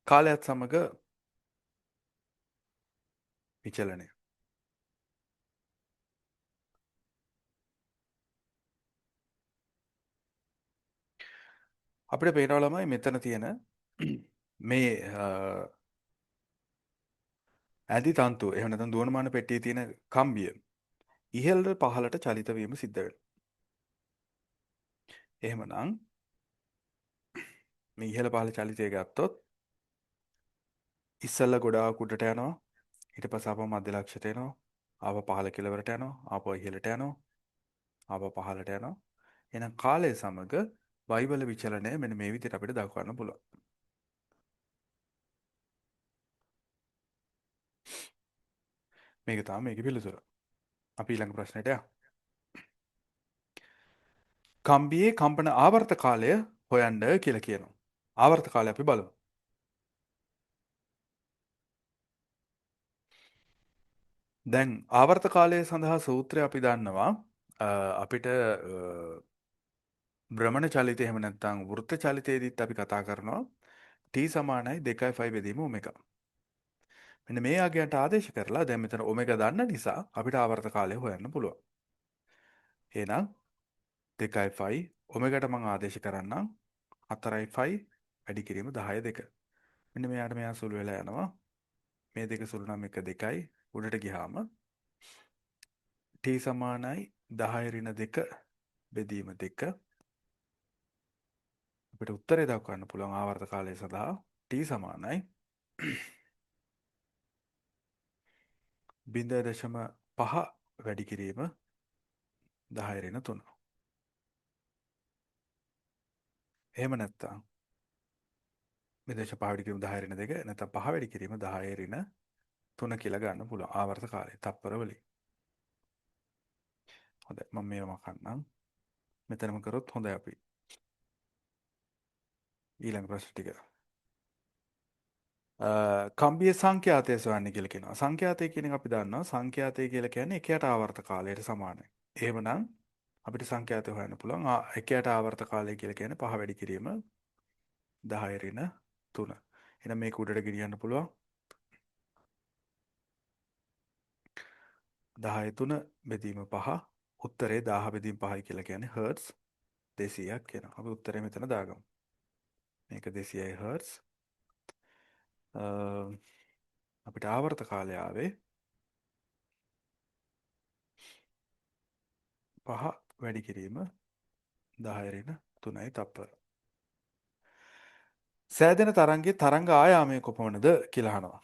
S1: කාලයත් සමග විචලනය. අපිට පේනවා ළමයි මෙතන තියෙන මේ ඇඳි තන්තු එහෙම නැත්නම් දුවනමාන පෙට්ටියේ තියෙන කම්බිය ඉහළට පහළට චලිත වීම සිද්ධ වෙනවා. එහෙමනම් මේ ඉහළ පහළ චලිතය ගත්තොත් ඉස්සෙල්ලා ගොඩාක් උඩට යනවා, ඊට පස්සේ ආපහු මධ්‍ය ලක්ෂයට එනවා, ආපහු පහළ කෙළවරට යනවා, ආපහු ඉහළට යනවා, ආපහු පහළට යනවා. එහෙනම් කාලය සමග y වල විචලනය මෙන්න මේ විදිහට අපිට දක්වන්න පුළුවන්. මේක තමයි මේකේ පිළිතුර. අපි ඊළඟ ප්‍රශ්නෙට යමු. කම්බියේ කම්පන ආවර්ත කාලය හොයන්න කියලා කියනවා. ආවර්ත කාලය අපි බලමු. දැන් ආවර්ත කාලය සඳහා සූත්‍රය අපි දන්නවා. අපිට භ්‍රමණ චලිතය එහෙම නැත්නම් වෘත්ත චලිතයේදීත් අපි කතා කරනවා T සමානයි දෙකයි ෆයි බෙදීම ඔමෙගා. මෙන්න මේ අගයන්ට ආදේශ කරලා දැන් මෙතන ඔමෙගා දන්න නිසා අපිට ආවර්ත කාලය හොයන්න පුළුවන්. එහෙනම් දෙකයි ෆයි ඔමෙගාට මං ආදේශ කරන්නම් හතරයි ෆයි වැඩි කිරීම දහය දෙක. මෙන්න මෙයාට මෙයා සුළු වෙලා යනවා. මේ දෙක සුළු නම් එක දෙකයි උඩට ගියාම T සමානයි දහය ඍණ දෙක බෙදීම දෙක. අපිට උත්තරය දක්වන්න පුළුවන් ආවර්ත කාලය සඳහා T සමානයි බිංදුව දශම පහ වැඩි කිරීම දහය ඍණ තුන. එහෙම නැත්නම් මේ 0.5 වැඩි කිරීම 10 ඍණ 2 නැත්නම් 5 වැඩි කිරීම 10 ඍණ 3 කියලා ගන්න පුළුවන් ආවර්ත කාලය තප්පර වලින්. හොඳයි, මම මේව මකන්නම්. මෙතනම කරොත් හොඳයි අපි. ඊළඟ ප්‍රශ්න ටික. කම්බියේ සංඛ්‍යාතය සොයන්න කියලා කියනවා. සංඛ්‍යාතය කියන එක අපි දන්නවා. සංඛ්‍යාතය කියලා කියන්නේ එක යට ආවර්ත කාලයට සමානයි. එහෙමනම් අපිට සංඛ්‍යාතය හොයන්න පුළුවන්. එක යට ආවර්ත කාලය කියලා කියන්නේ 5 වැඩි කිරීම 10 ඍණ 3. එහෙනම් මේක උඩට ගෙනියන්න පුළුවන්. 10 3 බෙදීම 5. උත්තරේ 1000 බෙදීම 5යි කියලා කියන්නේ හර්ට්ස් 200ක් එනවා. අපි උත්තරේ මෙතන දාගමු. මේක 200යි හර්ට්ස්. අපිට ආවර්ත කාලය ආවේ 5 වැඩි කිරීම 10 ඍණ 3යි තප්පර. සෑදෙන තරංගයේ තරංග ආයාමය කොපමණද කියලා අහනවා.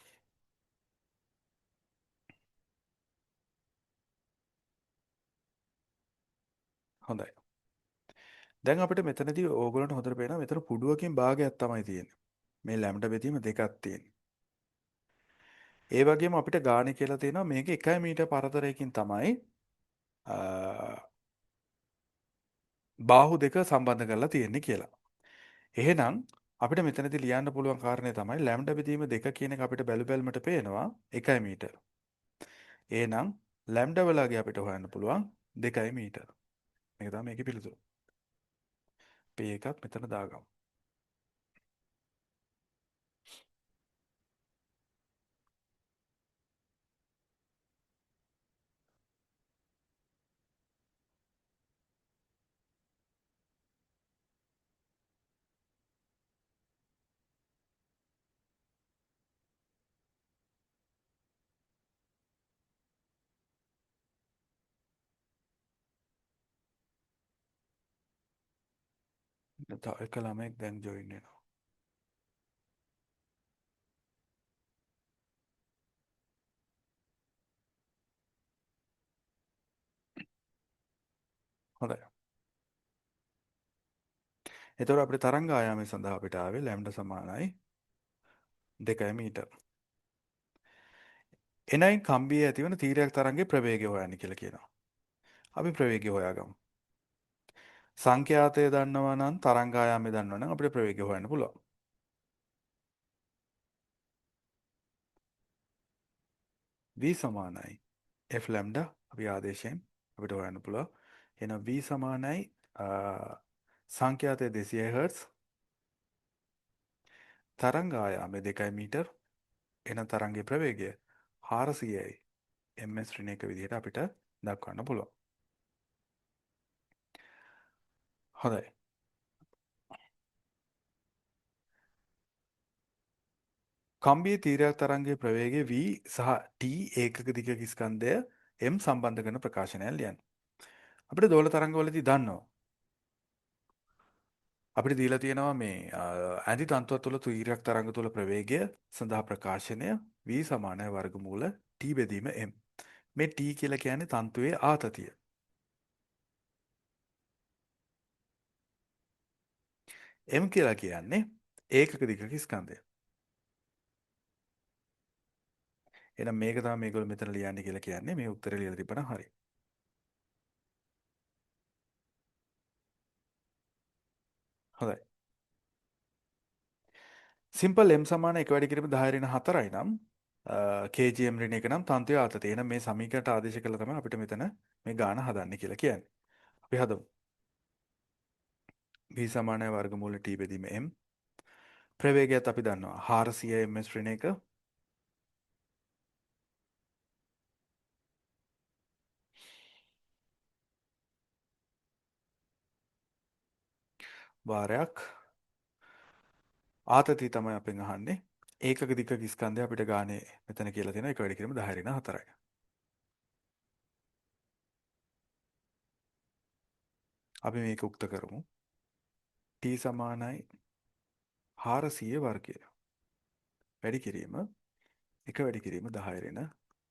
S1: හොඳයි. දැන් අපිට මෙතනදී ඕගොල්ලන්ට හොඳට පේනවා මෙතන පුඩුවකින් භාගයක් තමයි තියෙන්නේ. මේ ලැම්ඩා බෙදීම දෙකක් තියෙන්නේ. ඒ වගේම අපිට ගානේ කියලා තියෙනවා මේක 1 මීටර් පරතරයකින් තමයි බාහුු දෙක සම්බන්ධ කරලා තියෙන්නේ කියලා. එහෙනම් අපිට මෙතනදී ලියන්න පුළුවන් කාරණේ තමයි ලැම්ඩා බෙදීම දෙක කියන එක අපිට බැලු බැලමට පේනවා 1 මීටර්. එහෙනම් ලැම්ඩා වලගේ අපිට හොයන්න පුළුවන් 2 මීටර්. මේක තමයි මේකේ පිළිතුර. අපි ඒකත් මෙතන දාගමු. තව එක ළමයෙක් දැන් ජොයින් වෙනවා. හොඳයි. එතකොට අපිට තරංග ආයාමය සඳහා අපිට ආවේ ලැම්ඩා සමානයි 2 මීටර්. එනයින් කම්බියේ ඇතිවන තීරයක් තරංගයේ ප්‍රවේගය හොයන්න කියලා කියනවා. අපි ප්‍රවේගය හොයාගමු. සංඛ්‍යාතය දන්නවා නම් තරංග ආයාමය දන්නවා නම් අපිට ප්‍රවේගය හොයන්න පුළුවන්. V සමානයි F lambda අපි ආදේශයෙන් අපිට හොයන්න පුළුවන්. එහෙනම් V සමානයි සංඛ්‍යාතය 200 හර්ට්ස් තරංග ආයාමය 2 මීටර්. එහෙනම් තරංගයේ ප්‍රවේගය 400යි ms ඍණ එක විදිහට අපිට දක්වන්න පුළුවන්. හොඳයි. කම්බියේ තීරයක් තරංගයේ ප්‍රවේගය V සහ T ඒකක දිගක ස්කන්ධය M සම්බන්ධ කරන ප්‍රකාශනයක් ලියන්න. අපිට දෝල තරංගවලදී දන්නවා. අපිට දීලා තියෙනවා මේ ඇඳි තන්තුවක් තුළ තීරයක් තරංග තුළ ප්‍රවේගය සඳහා ප්‍රකාශනය V සමානයි වර්ගමූල T බෙදීම M. මේ T කියලා කියන්නේ තන්තුවේ ආතතිය. M කියලා කියන්නේ ඒකක දිගක ස්කන්ධය. එහෙනම් මේක තමයි මේගොල්ලෝ මෙතන ලියන්නේ කියලා කියන්නේ. මේ උත්තරේ ලියලා තිබ්බනම් හරි. හොඳයි. සිම්පල් M සමාන 1 වැඩි කිරීම 10 ඍණ 4යි නම් kgm ඍණ 1 නම් තන්තුවේ ආතතිය. එහෙනම් මේ සමීකරණයට ආදේශ කළා තමයි අපිට මෙතන මේ ගාන හදන්නේ කියලා කියන්නේ. අපි හදමු. V සමානයි වර්ගමූල T බෙදීම M. ප්‍රවේගයත් අපි දන්නවා 400 ms ඍණ 1. වාරයක් ආතතිය තමයි අපෙන් අහන්නේ. ඒකක දිගක ස්කන්ධය අපිට ගානේ මෙතන කියලා තියෙනවා 1 වැඩි කිරීම 10 ඍණ 4යි. අපි මේක උක්ත කරමු. T සමානයි 400 වර්ගය වැඩි කිරීම 1 වැඩි කිරීම 10 ඍණ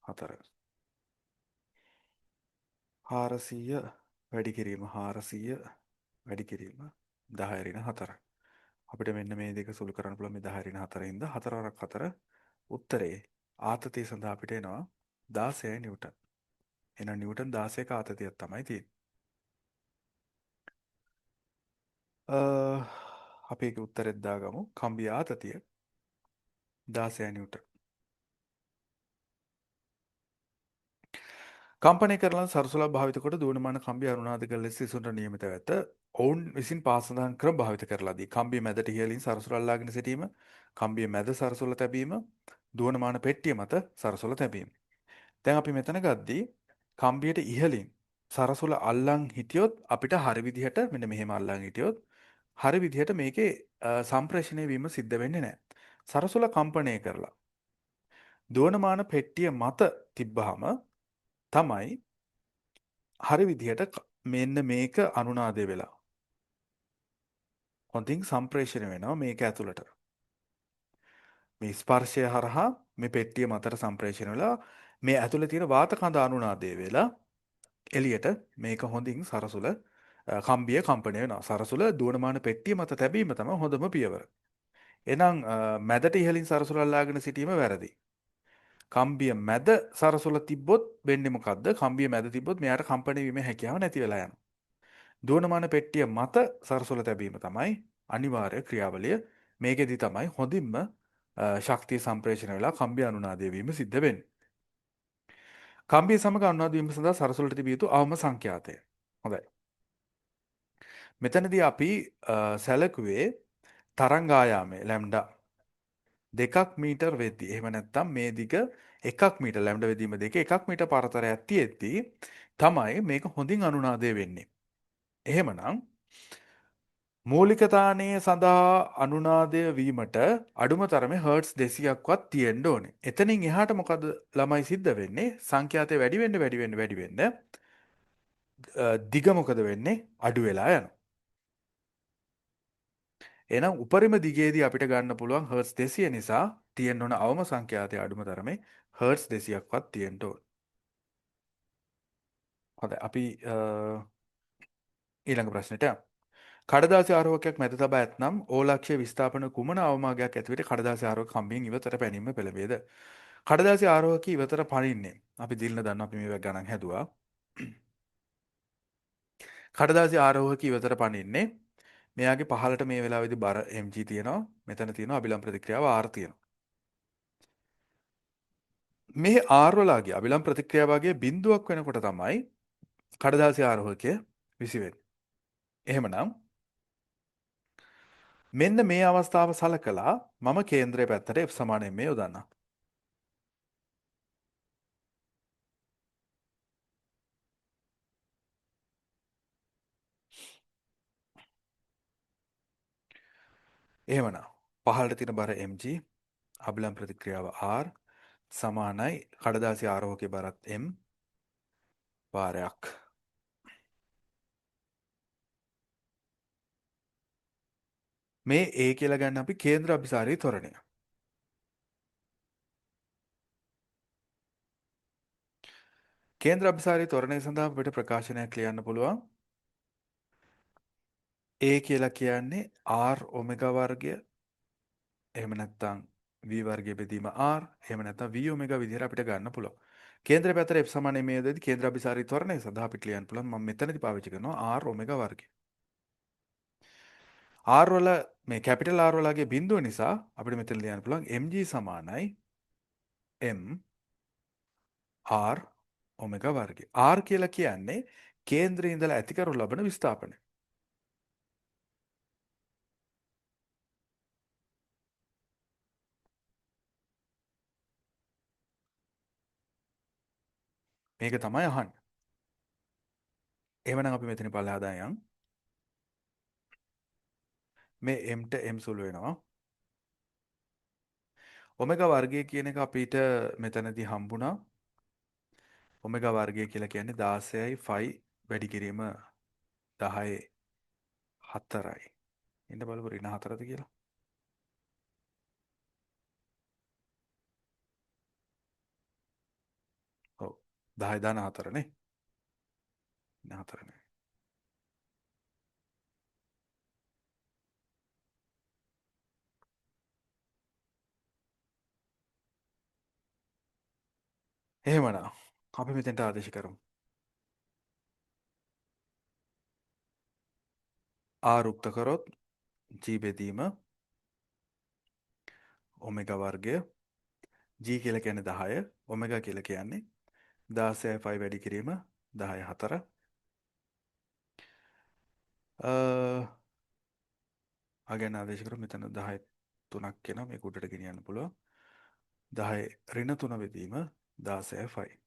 S1: 4. 400 වැඩි කිරීම 400 වැඩි කිරීම 10 ඍණ 4. අපිට මෙන්න මේ දෙක සුළු කරන්න පුළුවන් මේ 10 ඍණ 4 හින්දා 4 වරක් 4 උත්තරේ ආතතිය සඳහා අපිට එනවා 16 නිව්ටන්. එහෙනම් නිව්ටන් 16ක ආතතියක් තමයි තියෙන්නේ. අපි ඒකේ උත්තරෙත් දාගමු. කම්බි ආතතිය 16 නිව්ටන්. කම්පනය කරන සරසුලක් භාවිත කොට දුවනමාන කම්බි අනුනාද කළ ලෙස සිසුන්ට නියමිතව ඇත. ඔවුන් විසින් පාසඳහන් ක්‍රම භාවිත කරලාදී කම්බිය මැදට ඉහළින් සරසුල අල්ලාගෙන සිටීම, කම්බිය මැද සරසුල තැබීම, දුවනමාන පෙට්ටිය මත සරසුල තැබීම. දැන් අපි මෙතන ගද්දී කම්බියට ඉහළින් සරසුල අල්ලන් හිටියොත් අපිට හරි විදිහට මෙන්න මෙහෙම අල්ලන් හිටියොත් හරි විදිහට මේකේ සම්ප්‍රේෂණය වීම සිද්ධ වෙන්නේ නැහැ. සරසුල කම්පණය කරලා දුවනමාන පෙට්ටිය මත තිබ්බහම තමයි හරි විදිහට මෙන්න මේක අනුනාදය වෙලා හොඳින් සම්ප්‍රේෂණය වෙනවා මේක ඇතුළට. මේ ස්පර්ශය හරහා මේ පෙට්ටිය මතට සම්ප්‍රේෂණය වෙලා මේ ඇතුළේ තියෙන වාත කඳ අනුනාදය වෙලා එළියට මේක හොඳින් සරසුල කම්බිය කම්පණය වෙනවා. සරසුල දුවනමාන පෙට්ටිය මත තැබීම තමයි හොඳම පියවර. එහෙනම් මැදට ඉහළින් සරසුල අල්ලාගෙන සිටීම වැරදි. කම්බිය මැද සරසුල තිබ්බොත් වෙන්නේ මොකද්ද? කම්බිය මැද තිබ්බොත් මෙයාට කම්පණය වීමේ හැකියාව නැති වෙලා යනවා. දුවනමාන පෙට්ටිය මත සරසුල තැබීම තමයි අනිවාර්ය ක්‍රියාවලිය. මේකෙදි තමයි හොඳින්ම ශක්තිය සම්ප්‍රේෂණය වෙලා කම්බිය අනුනාදය වීම සිද්ධ වෙන්නේ. කම්බිය සමග අනුනාද වීම සඳහා සරසුලට තිබිය යුතු අවම සංඛ්‍යාතය. හොඳයි. මෙතනදී අපි සැලකුවේ තරංග ආයාමය ලැම්ඩා 2 මීටර් වෙද්දී. එහෙම නැත්නම් මේ දිග 1 මීටර් ලැම්ඩා වෙදීම දෙක 1 මීටර් පරතරයක් තියෙද්දී තමයි මේක හොඳින් අනුනාදය වෙන්නේ. එහෙමනම් මූලික තානය සඳහා අනුනාදය වීමට අඩුම තරමේ හර්ට්ස් 200ක්වත් තියෙන්න ඕනේ. එතනින් එහාට මොකද ළමයි සිද්ධ වෙන්නේ? සංඛ්‍යාතය වැඩි වෙන්න වැඩි වෙන්න වැඩි වෙන්න දිග මොකද වෙන්නේ? අඩු වෙලා යනවා. එහෙනම් උපරිම දිගේදී අපිට ගන්න පුළුවන් හර්ට්ස් 200 නිසා තියෙන්න ඕන අවම සංඛ්‍යාතය අඩුම තරමේ හර්ට්ස් 200ක්වත් තියෙන්න ඕන. හොඳයි, අපි ඊළඟ ප්‍රශ්නෙට යමු. කඩදාසි ආරෝහකයක් මැද තබා ඇතනම් ඕලක්ෂයේ විස්ථාපන කුමන අවමාර්ගයක් ඇති විට කඩදාසි ආරෝහක කම්බියෙන් ඉවතට පැනීම පෙළඹේද? කඩදාසි ආරෝහක ඉවතට පනින්නේ අපි දිල්න දන්නවා, අපි මේවා ගණන් හැදුවා. කඩදාසි ආරෝහක ඉවතට පනින්නේ මෙයාගේ පහළට මේ වෙලාවේදී බර mg තියෙනවා, මෙතන තියෙනවා අභිලම් ප්‍රතික්‍රියාව R තියෙනවා. මේ R වලගේ අභිලම් ප්‍රතික්‍රියාවගේ බිඳුවක් වෙනකොට තමයි කඩදාසි ආරෝහකය විසි වෙන්නේ. එහෙමනම් මෙන්න මේ අවස්ථාව සලකලා මම කේන්ද්‍රය පැත්තට F සමාන ma යොදන්නම්. එහෙමනම් පහළට තියෙන බර mg අභිලම් ප්‍රතික්‍රියාව R සමානයි කඩදාසි ආරෝහකයේ බරත් m වාරයක්. මේ A කියලා ගන්න අපි කේන්ද්‍ර අභිසාරී ත්වරණය. කේන්ද්‍ර අභිසාරී ත්වරණය සඳහා අපිට ප්‍රකාශනයක් ලියන්න පුළුවන්. A කියලා කියන්නේ R omega වර්ගය, එහෙම නැත්නම් V වර්ගය බෙදීම R, එහෙම නැත්නම් V omega විදිහට අපිට ගන්න පුළුවන්. කේන්ද්‍ර පැත්තට F සමාන ma යොදද්දී කේන්ද්‍ර අභිසාරී ත්වරණය සඳහා අපිට ලියන්න පුළුවන්. මම මෙතනදී පාවිච්චි කරනවා R omega වර්ගය. R වල මේ කැපිටල් R වලගේ බිඳුව නිසා අපිට මෙතන ලියන්න පුළුවන් mg සමානයි m R omega වර්ගය. R කියලා කියන්නේ කේන්ද්‍රයේ ඉඳලා ඇති කරනු ලබන විස්ථාපනය. මේක තමයි අහන්නේ. එහෙමනම් අපි මෙතන පල්ලෙහා දාන් යන්. මේ m ට m සුළු වෙනවා. ඔමෙගා වර්ගය කියන එක අපිට මෙතනදී හම්බුණා. ඔමෙගා වර්ගය කියලා කියන්නේ 16යි ෆයි වැඩි කිරීම 10 4යි. ඉන්න බලමු ඍණ 4ද කියලා. ඔව් 10 ධන 4නේ. ඍණ 4නේ. එහෙමනම් අපි මෙතෙන්ට ආදේශ කරමු. R උක්ත කරොත් G බෙදීම ඔමෙගා වර්ගය, G කියලා කියන්නේ 10, ඔමෙගා කියලා කියන්නේ 16 5 වැඩි කිරීම 10 4. අගයන් ආදේශ කරොත් මෙතන 10 3ක් එනවා. මේක උඩට ගෙනියන්න පුළුවන්. 10 ඍණ 3 බෙදීම 16 5.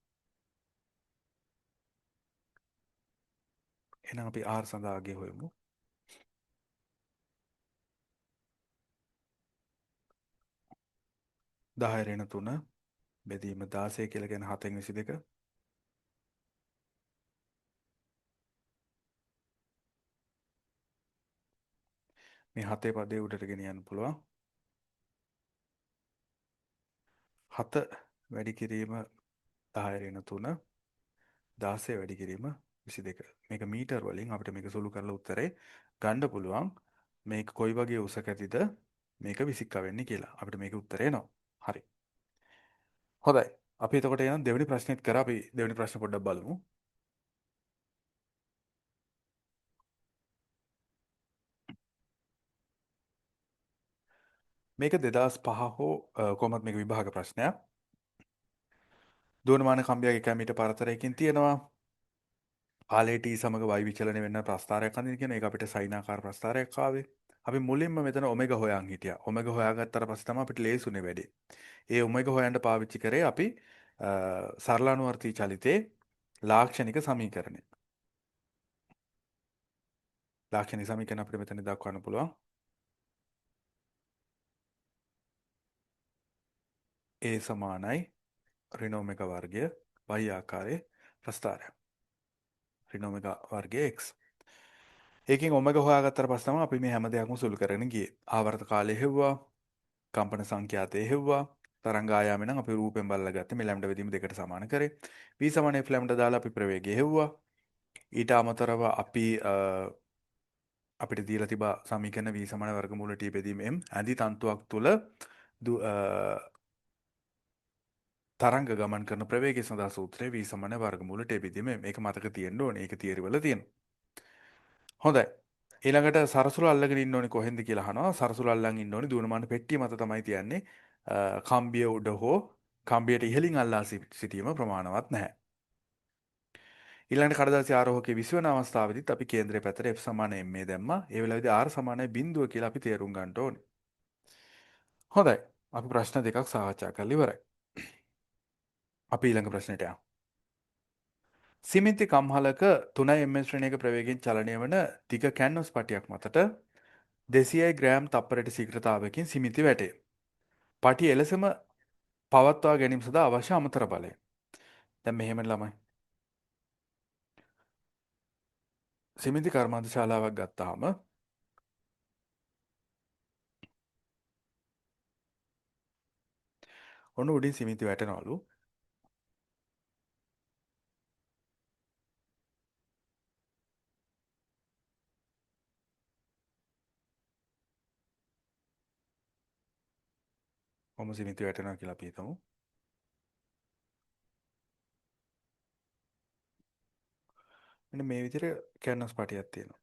S1: එහෙනම් අපි R සඳහා අගය හොයමු. 10 ඍණ 3 බෙදීම 16 කියලා කියන්නේ 7 22. මේ 7 පදේ උඩට ගෙනියන්න පුළුවන්. 7 වැඩි කිරීම 10 ඍණ 3 16 වැඩි කිරීම 22. මේක මීටර් වලින් අපිට මේක සුළු කරලා උත්තරේ ගන්න පුළුවන්. මේක කොයි වගේ උසක ඇතිද මේක විසික්ක වෙන්නේ කියලා. අපිට මේක උත්තරේ එනවා. හරි. හොඳයි. අපි එතකොට එහෙනම් දෙවෙනි ප්‍රශ්නෙත් කරා. අපි දෙවෙනි ප්‍රශ්න පොඩ්ඩක් බලමු. මේක 2005 හෝ කොහොමත් මේක විභාග ප්‍රශ්නයක්. දුවනමාන කම්බියක් 1 මීටර පරතරයකින් තියෙනවා. කාලය t සමග y විචලනය වෙන ප්‍රස්ථාරයක් අඳින කියන එක අපිට සයිනාකාර ප්‍රස්ථාරයක් ආවේ. අපි මුලින්ම මෙතන ඔමෙගා හොයන් හිටියා. ඔමෙගා හොයාගත්තට පස්සේ තමයි අපිට ලේසුනේ වැඩේ. ඒ ඔමෙගා හොයන්න පාවිච්චි කරේ අපි සරලානුවර්තී චලිතයේ ලාක්ෂණික සමීකරණය. ලාක්ෂණික සමීකරණ අපිට මෙතන දක්වන්න පුළුවන්. A සමානයි ඍණ ඔමෙගා වර්ගය y ආකාරයේ ප්‍රස්ථාරය. ඍණ ඔමෙගා වර්ගය x. ඒකෙන් ඔමෙගා හොයාගත්තට පස්සේ තමයි අපි මේ හැම දෙයක්ම සුළු කරගෙන ගියේ. ආවර්ත කාලය හෙව්වා, කම්පන සංඛ්‍යාතය හෙව්වා, තරංග ආයාමය නම් අපි රූපෙන් බලලා ගත්තේ මේ ලැම්ඩා බෙදීම දෙකට සමාන කරේ. v සමාන f lambda දාලා අපි ප්‍රවේගය හෙව්වා. ඊට අමතරව අපිට දීලා තිබා සමීකරණ v සමාන වර්ගමූල t බෙදීම m ඇඳි තන්තුවක් තුල තරංග ගමන් කරන ප්‍රවේගය සඳහා සූත්‍රය v සමාන වර්ගමූල t බෙදීම m. ඒක මතක තියෙන්න ඕනේ. ඒක තියරි වල තියෙනවා. හොඳයි. ඊළඟට සරසුල අල්ලගෙන ඉන්න ඕනේ කොහෙන්ද කියලා අහනවා. සරසුල අල්ලන් ඉන්න ඕනේ දුවනමාන පෙට්ටිය මත තමයි තියන්නේ. කම්බිය උඩ හෝ කම්බියට ඉහළින් අල්ලා සිටීම ප්‍රමාණවත් නැහැ. ඊළඟට කඩදාසි ආරෝහකයේ විසිවන අවස්ථාවේදීත් අපි කේන්ද්‍රයේ පැත්තට F සමාන ma දැම්මා. ඒ වෙලාවේදී R සමානයි බිංදුව කියලා අපි තේරුම් ගන්න ඕනේ. හොඳයි. අපි ප්‍රශ්න දෙකක් සාකච්ඡා කරලා ඉවරයි. අපි ඊළඟ ප්‍රශ්නෙට යමු. සිමෙන්ති කම්හලක 3 ms ශ්‍රේණියක ප්‍රවේගයෙන් චලනය වන දිග කැන්වස් පටියක් මතට 200 ග්‍රෑම් තප්පරයට ශීඝ්‍රතාවයකින් සිමෙන්ති වැටේ. පටිය එලෙසම පවත්වා ගැනීම සඳහා අවශ්‍ය අමතර බලය. දැන් මෙහෙම ළමයි. සිමෙන්ති කර්මාන්ත ශාලාවක් ගත්තාම ඔන්න උඩින් සිමෙන්ති වැටෙනවලු. කොහොම සිමෙන්ති වැටෙනවා කියලා අපි හිතමු. මෙන්න මේ විදිහට කැන්වස් පටියක් තියෙනවා.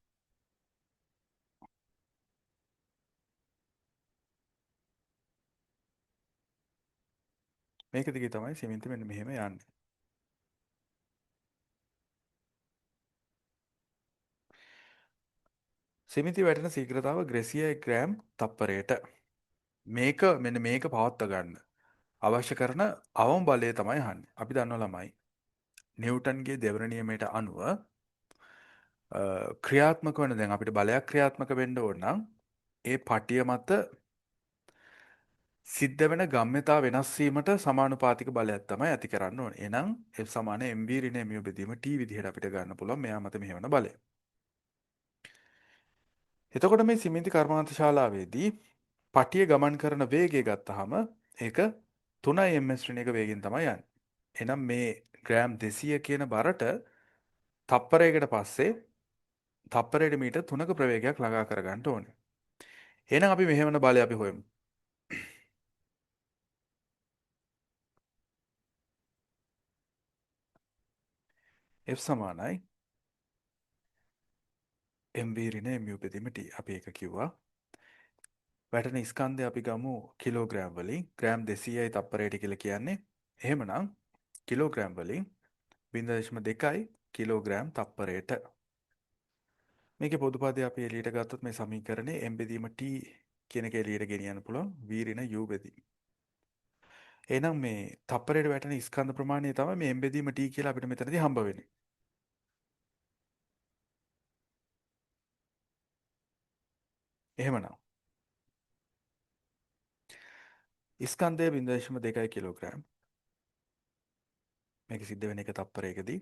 S1: මේක දිගේ තමයි සිමෙන්ති මෙන්න මෙහෙම යන්නේ. සිමෙන්ති වැටෙන ශීඝ්‍රතාව 200 ග්‍රෑම් තප්පරයට. මෙන්න මේක පවත්වා ගන්න අවශ්‍ය කරන අවම බලය තමයි අහන්නේ. අපි දන්නවා ළමයි නිව්ටන්ගේ දෙවන නියමයට අනුව ක්‍රියාත්මක වෙන දැන් අපිට බලයක් ක්‍රියාත්මක වෙන්න ඕන නම් ඒ පටිය මත සිද්ධ වෙන ගම්‍යතා වෙනස් වීමට සමානුපාතික බලයක් තමයි ඇති කරන්න ඕනේ. එහෙනම් F සමාන mv ඍණ mu බෙදීම T විදිහට අපිට ගන්න පුළුවන් මෙයා මත මෙහෙවන බලය. එතකොට මේ සිමෙන්ති කර්මාන්ත ශාලාවේදී පටිය ගමන් කරන වේගය ගත්තාම ඒක 3 ms ශ්‍රේණියක වේගෙන් තමයි යන්නේ. එහෙනම් මේ ග්‍රෑම් 200 කියන බරට තප්පරයකට පස්සේ තප්පරයට මීටර් 3ක ප්‍රවේගයක් ළඟා කරගන්න ඕනේ. එහෙනම් අපි මෙහෙමන බලය අපි හොයමු. F සමානයි mv ඍණ mu බෙදීම t. අපි ඒක කිව්වා. වැටෙන ස්කන්ධය අපි ගමු කිලෝග්‍රෑම් වලින්. ග්‍රෑම් 200යි තප්පරයට කියලා කියන්නේ. එහෙමනම් කිලෝග්‍රෑම් වලින් 0.2 කිලෝග්‍රෑම් තප්පරයට. මේකේ පොදු පදය අපි එළියට ගත්තොත් මේ සමීකරණේ m බෙදීම t කියන එක එළියට ගෙනියන්න පුළුවන් v ඍණ u බෙදීම. එහෙනම් මේ තප්පරයට වැටෙන ස්කන්ධ ප්‍රමාණය තමයි මේ m බෙදීම t කියලා අපිට මෙතනදී හම්බ වෙන්නේ. එහෙමනම් ස්කන්ධය 0.2 කිලෝග්‍රෑම්. මේක සිද්ධ වෙන එක තප්පරයකදී.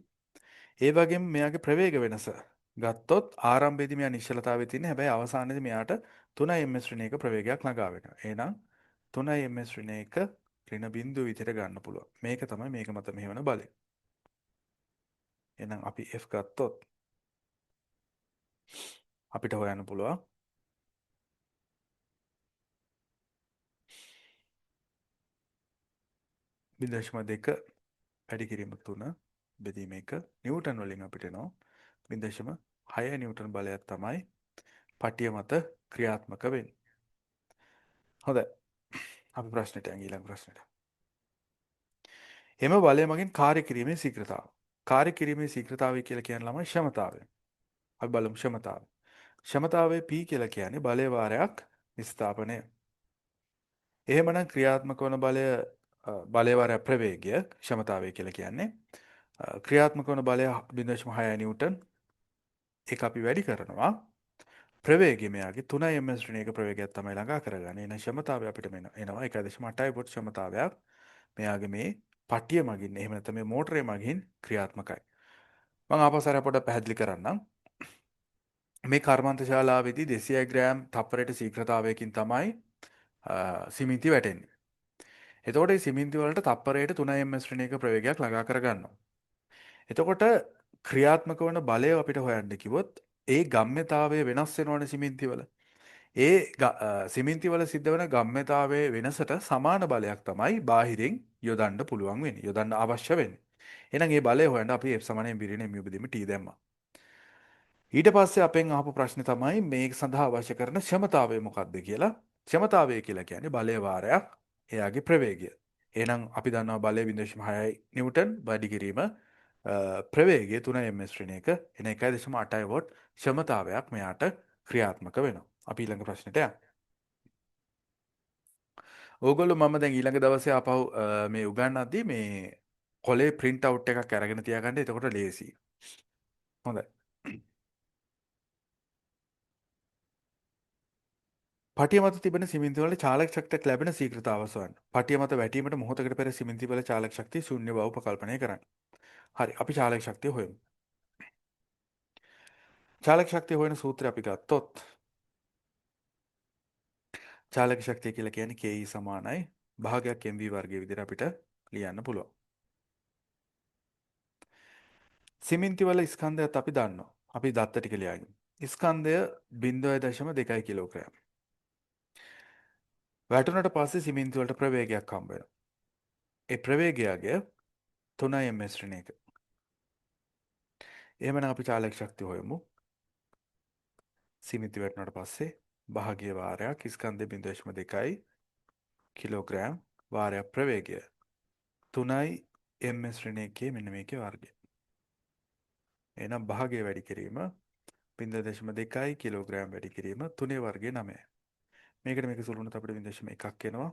S1: ඒ වගේම මෙයාගේ ප්‍රවේග වෙනස ගත්තොත් ආරම්භයේදී මෙයා නිශ්චලතාවයේ තියෙන, හැබැයි අවසානයේදී මෙයාට 3 ms ඍණ 1 ප්‍රවේගයක් ළඟා වෙනවා. එහෙනම් 3 ms ඍණ 1 ඍණ බිංදුව විදිහට ගන්න පුළුවන්. මේක තමයි මේක මත මෙහෙවන බලය. එහෙනම් අපි F ගත්තොත් අපිට හොයන්න පුළුවන් 0.2 වැඩි කිරීම 3 බෙදීම 1 නිව්ටන් වලින් අපිට එනවා 0.6 නිව්ටන් බලයක් තමයි පටිය මත ක්‍රියාත්මක වෙන්නේ. හොඳයි. අපි ප්‍රශ්නෙට යන් ඊළඟ ප්‍රශ්නෙට. එම බලය මගින් කාර්ය කිරීමේ ශීඝ්‍රතාව. කාර්ය කිරීමේ ශීඝ්‍රතාවය කියලා කියන ළමයි ක්ෂමතාවය. අපි බලමු ක්ෂමතාවය. ක්ෂමතාවය P කියලා කියන්නේ බලය වාරයක් විස්ථාපනය. එහෙමනම් ක්‍රියාත්මක වන බලය වාරයක් ප්‍රවේගය ක්ෂමතාවය කියලා කියන්නේ. ක්‍රියාත්මක වන බලය 0.6 නිව්ටන්. ඒක අපි වැඩි කරනවා. ප්‍රවේගය මෙයාගේ 3 ms ඍණ එක ප්‍රවේගයක් තමයි ළඟා කරගන්නේ. එහෙනම් ක්ෂමතාවය අපිට එනවා 1.8 what ක්ෂමතාවයක් මෙයාගේ මේ පටිය මගින්, එහෙම නැත්නම් මේ මෝටරය මගින් ක්‍රියාත්මකයි. මම ආපහු සැරයක් පොඩ්ඩක් පැහැදිලි කරන්නම්. මේ කර්මාන්ත ශාලාවේදී 200 ග්‍රෑම් තප්පරයට ශීඝ්‍රතාවයකින් තමයි සිමෙන්ති වැටෙන්නේ. එතකොට මේ සිමෙන්ති වලට තප්පරයට 3 ms ඍණ එක ප්‍රවේගයක් ළඟා කරගන්නවා. එතකොට ක්‍රියාත්මක වන බලය අපිට හොයන්න කිව්වොත් ඒ ගම්‍යතාවය වෙනස් වෙනවනේ සිමෙන්ති වල. ඒ සිමෙන්ති වල සිද්ධ වෙන ගම්‍යතාවයේ වෙනසට සමාන බලයක් තමයි බාහිරින් යොදන්න පුළුවන් වෙන්නේ, යොදන්න අවශ්‍ය වෙන්නේ. එහෙනම් මේ බලය හොයන්න අපි F සමාන M ඍණ M බෙදීම T දැම්මා. ඊට පස්සේ අපෙන් අහපු ප්‍රශ්නේ තමයි මේක සඳහා අවශ්‍ය කරන ක්ෂමතාවය මොකක්ද කියලා. ක්ෂමතාවය කියලා කියන්නේ බලය වාරයක් එයාගේ ප්‍රවේගය. එහෙනම් අපි දන්නවා බලය 0.6 නිව්ටන් වැඩි කිරීම ප්‍රවේගය 3 ms ඍණ එක එන 1.8 what ක්ෂමතාවයක් මෙයාට ක්‍රියාත්මක වෙනවා. අපි ඊළඟ ප්‍රශ්නෙට යමු. ඕගොල්ලෝ මම දැන් ඊළඟ දවසේ ආපහු මේ උගන්වද්දී මේ කොලේ ප්‍රින්ට් අවුට් එකක් අරගෙන තියාගන්න. එතකොට ලේසි. හොඳයි. පටිය මත තිබෙන සිමෙන්ති වල චාලක ශක්තියක් ලැබෙන ශීඝ්‍රතාව සොයන්න. පටිය මත වැටීමට මොහොතකට පෙර සිමෙන්ති වල චාලක ශක්තිය ශූන්‍ය බව උපකල්පනය කරන්න. හරි, අපි චාලක ශක්තිය හොයමු. චාලක ශක්තිය හොයන සූත්‍රය අපි ගත්තොත් චාලක ශක්තිය කියලා කියන්නේ KE සමානයි භාගයක් MV වර්ගය විදිහට අපිට ලියන්න පුළුවන්. සිමෙන්ති වල ස්කන්ධයත් අපි දන්නවා. අපි දත්ත ටික ලියාගමු. ස්කන්ධය 0.2 කිලෝග්‍රෑම්. වැටුණට පස්සේ සිමෙන්ති වලට ප්‍රවේගයක් හම්බ වෙනවා. ඒ ප්‍රවේගයගේ 3 ms ඍණ එක. එහෙමනම් අපි චාලක ශක්තිය හොයමු. සිමෙන්ති වැටුණට පස්සේ භාගීය වාරයක් ස්කන්ධය 0.2 කිලෝග්‍රෑම් වාරයක් ප්‍රවේගය 3 ms ඍණ එකේ මෙන්න මේකේ වර්ගය. එහෙනම් භාගය වැඩි කිරීම 0.2 කිලෝග්‍රෑම් වැඩි කිරීම 3 වර්ගය 9. මේකට මේක සුළු වුණොත් අපිට 0.1 එනවා.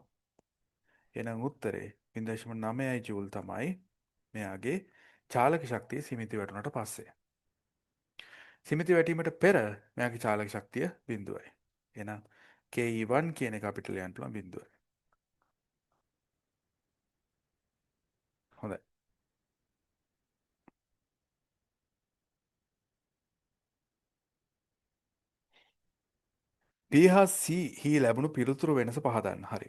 S1: එහෙනම් උත්තරේ 0.9 ජූල් තමයි මෙයාගේ චාලක ශක්තිය සිමෙන්ති වැටුණට පස්සේ. සිමෙන්ති වැටීමට පෙර මෙයාගේ චාලක ශක්තිය බිඳුවයි. එහෙනම් KE1 කියන එක අපිට ලියන්න පුළුවන් බිඳුවයි. හොඳයි. P හා C හි ලැබුණු පිළිතුරු වෙනස පහදන්න. හරි.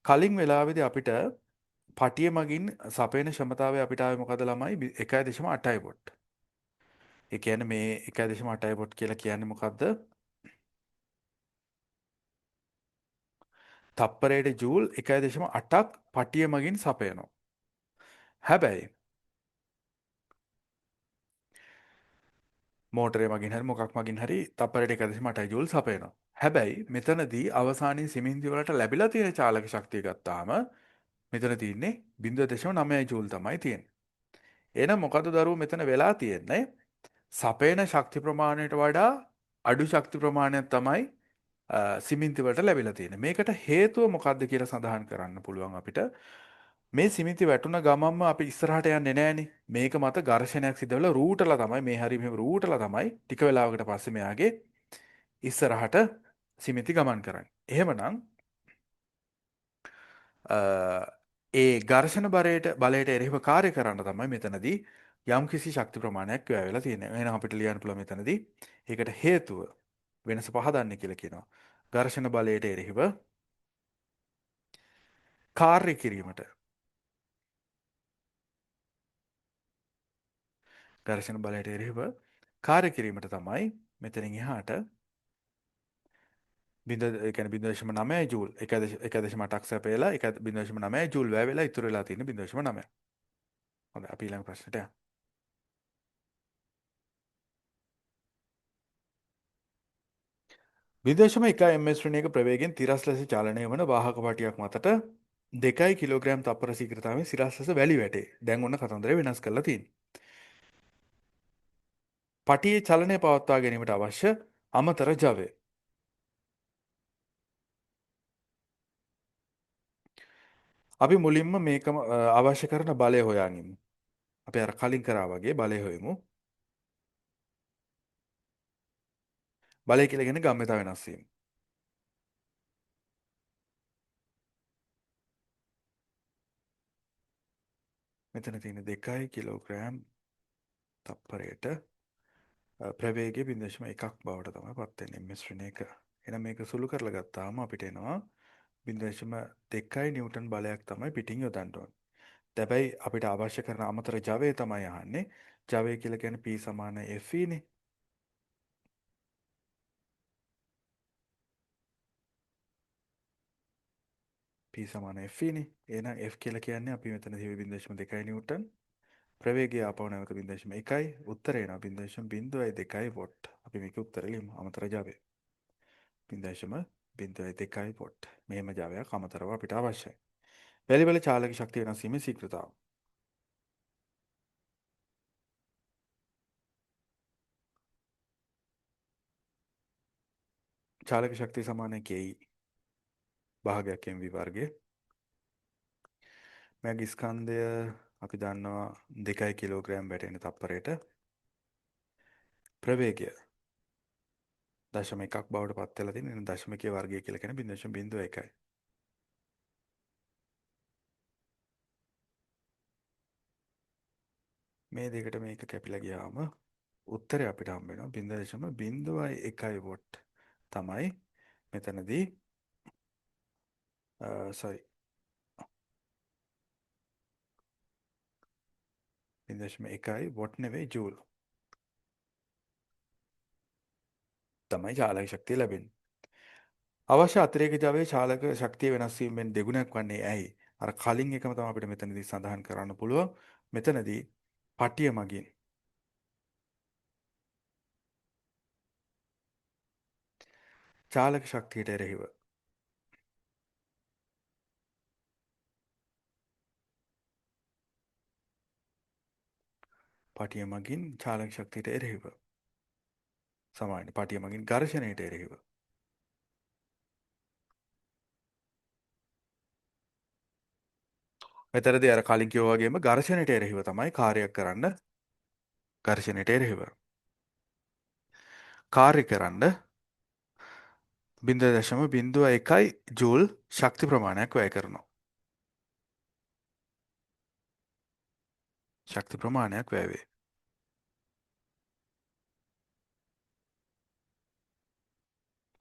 S1: කලින් වෙලාවේදී අපිට පටිය මගින් සපයන ක්ෂමතාවය අපිට ආවේ මොකද ළමයි? 1.8 වොට්. ඒ කියන්නේ මේ 1.8 වොට් කියලා කියන්නේ මොකද්ද? තප්පරයට ජූල් 1.8ක් පටිය මගින් සපයනවා. හැබැයි මෝටරය මගින් හරි මොකක් මගින් හරි තප්පරයට 1.8 ජූල් සපයනවා. හැබැයි මෙතනදී අවසානයේ සිමෙන්ති වලට ලැබිලා තියෙන චාලක ශක්තිය ගත්තාම මෙතන තියෙන්නේ 0.9 ජූල් තමයි තියෙන්නේ. එහෙනම් මොකද දරුවෝ මෙතන වෙලා තියෙන්නේ? සපයන ශක්ති ප්‍රමාණයට වඩා අඩු ශක්ති ප්‍රමාණයක් තමයි සිමෙන්ති වලට ලැබිලා තියෙන්නේ. මේකට හේතුව මොකද්ද කියලා සඳහන් කරන්න පුළුවන් අපිට. මේ සිමෙන්ති වැටුණ ගමන්ම අපි ඉස්සරහට යන්නේ නෑනේ. මේක මත ඝර්ෂණයක් සිද්ධ වෙලා රූටලා තමයි මේ හරිය මෙහෙම රූටලා තමයි ටික වෙලාවකට පස්සේ මෙයාගේ ඉස්සරහට සිමෙන්ති ගමන් කරන්නේ. එහෙමනම් ඒ ඝර්ෂණ බලයට එරෙහිව කාර්ය කරන්න තමයි මෙතනදී යම්කිසි ශක්ති ප්‍රමාණයක් වැය වෙලා තියෙන්නේ. එහෙනම් අපිට ලියන්න පුළුවන් මෙතනදී ඒකට හේතුව වෙනස පහදන්නේ කියලා කියනවා. ඝර්ෂණ බලයට එරෙහිව කාර්ය කිරීමට ඝර්ෂණ බලයට එරෙහිව කාර්ය කිරීමට තමයි මෙතනින් එහාට ඒ කියන්නේ 0.9 ජූල් 1.8ක් සැපයලා 0.9 ජූල් වැය වෙලා ඉතුරු වෙලා තියෙන 0.9. හොඳයි, අපි ඊළඟ ප්‍රශ්නෙට යමු. 0.1 ms ශ්‍රේණියක ප්‍රවේගයෙන් තිරස් ලෙස චලනය වන වාහක පටියක් මතට 2 කිලෝග්‍රෑම් තප්පර ශීඝ්‍රතාවයෙන් සිරස් ලෙස වැලි වැටේ. දැන් ඔන්න කතන්දරය වෙනස් කරලා තියෙන්නේ. පටියේ චලනය පවත්වා ගැනීමට අවශ්‍ය අමතර ජවය. අපි මුලින්ම මේකම අවශ්‍ය කරන බලය හොයාගෙන ඉමු. අපි අර කලින් කරා වගේ බලය හොයමු. බලය කියලා කියන්නේ ගම්‍යතා වෙනස් වීම. මෙතන තියෙන 2 කිලෝග්‍රෑම් තප්පරයට ප්‍රවේගය 0.1ක් බවට තමයි පත් වෙන්නේ ms ඍණ එක. එහෙනම් මේක සුළු කරලා ගත්තාම අපිට එනවා 0.2 නිව්ටන් බලයක් තමයි පිටින් යොදන්න ඕනේ. හැබැයි අපිට අවශ්‍ය කරන අමතර ජවය තමයි අහන්නේ. ජවය කියලා කියන්නේ P සමාන Fe නේ. P සමාන Fe නේ. එහෙනම් F කියලා කියන්නේ අපි මෙතන තිබ්බ 0.2 නිව්ටන්. ප්‍රවේගය ආපහු නැවත 0.1යි. උත්තරේ එනවා 0.02 what. අපි මේකේ උත්තරේ ලියමු. අමතර ජවය. 0.02 what. මෙහෙම ජවයක් අමතරව අපිට අවශ්‍යයි. වැලිවල චාලක ශක්තිය වෙනස් වීමේ ශීඝ්‍රතාව. චාලක ශක්තිය සමානයි KE භාගයක් MV වර්ගය. මගේ ස්කන්ධය අපි දන්නවා 2 කිලෝග්‍රෑම් වැටෙන තප්පරයට. ප්‍රවේගය දශම එකක් බවට පත් වෙලා තියෙන දශමකයේ වර්ගය කියලා කියන්නේ 0.01යි. මේ දෙකට මේක කැපිලා ගියාම උත්තරය අපිට හම්බ වෙනවා 0.01 what තමයි මෙතනදී සෝරි 0.1 what නෙවෙයි ජූල් තමයි චාලක ශක්තිය ලැබෙන්නේ. අවශ්‍ය අතිරේක ජවයේ චාලක ශක්තිය වෙනස් වීමෙන් දෙගුණයක් වන්නේ ඇයි? අර කලින් එකම තමයි අපිට මෙතනදී සඳහන් කරන්න පුළුවන්. මෙතනදී පටිය මගින් චාලක ශක්තියට එරෙහිව පටිය මගින් චාලක ශක්තියට එරෙහිව සමානයි පටිය මගින් ඝර්ෂණයට එරෙහිව මෙතනදී අර කලින් කිව්වා වගේම ඝර්ෂණයට එරෙහිව තමයි කාර්යයක් කරන්න ඝර්ෂණයට එරෙහිව කාර්ය කරන්න 0.01 ජූල් ශක්ති ප්‍රමාණයක් වැය කරනවා. ශක්ති ප්‍රමාණයක් වැය වේ.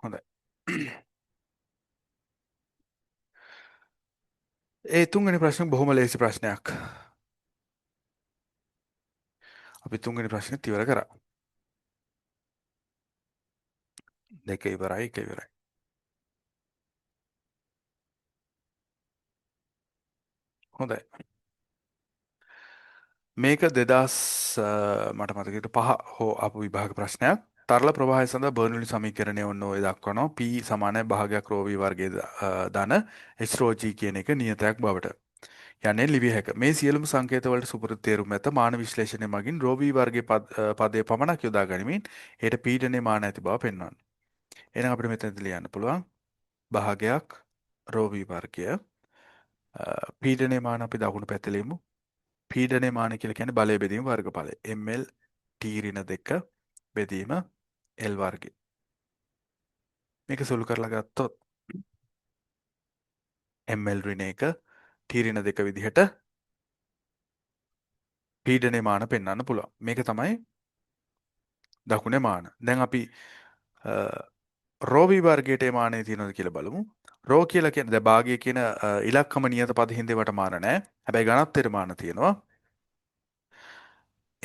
S1: හොඳයි. ඒ තුන්වෙනි ප්‍රශ්නේ බොහොම ලේසි ප්‍රශ්නයක්. අපි තුන්වෙනි ප්‍රශ්නෙත් ඉවර කරා. දෙක ඉවරයි, එක ඉවරයි. හොඳයි. මේක 2000 මට මතක විදිහට 5 හෝ ආපු විභාග ප්‍රශ්නයක්. තරල ප්‍රවාහය සඳහා බර්නුලි සමීකරණය ඔන්න ඔය දක්වනවා. P සමානයි භාගයක් රෝ V වර්ගයේ ධන H raw G කියන එක නියතයක් බවට. යන්නේ ලිවිය හැක. මේ සියලුම සංකේත වලට සුපුරුදු තේරුම් ඇත. මාන විශ්ලේෂණය මගින් රෝ V වර්ගයේ පදය පමණක් යොදා ගනිමින් එයට පීඩනයේ මාන ඇති බව පෙන්වන්න. එහෙනම් අපිට මෙතනදී ලියන්න පුළුවන් භාගයක් රෝ V වර්ගය පීඩනයේ මාන අපි දකුණු පැත්තේ ලියමු. පීඩනයේ මාන කියලා කියන්නේ බලය බෙදීම වර්ගඵලය. ML T ඍණ 2 බෙදීම L වර්ගය. මේක සුළු කරලා ගත්තොත් ML ඍණ 1 T ඍණ 2 විදිහට පීඩනයේ මාන පෙන්වන්න පුළුවන්. මේක තමයි දකුණේ මාන. දැන් අපි රෝ V වර්ගයට ඒ මානය තියෙනවද කියලා බලමු. රෝ කියලා කියන්නේ දැන් භාගය කියන ඉලක්කම නියත පද හින්දා ඒවට මාන නෑ. හැබැයි ඝනත්වයට මාන තියෙනවා.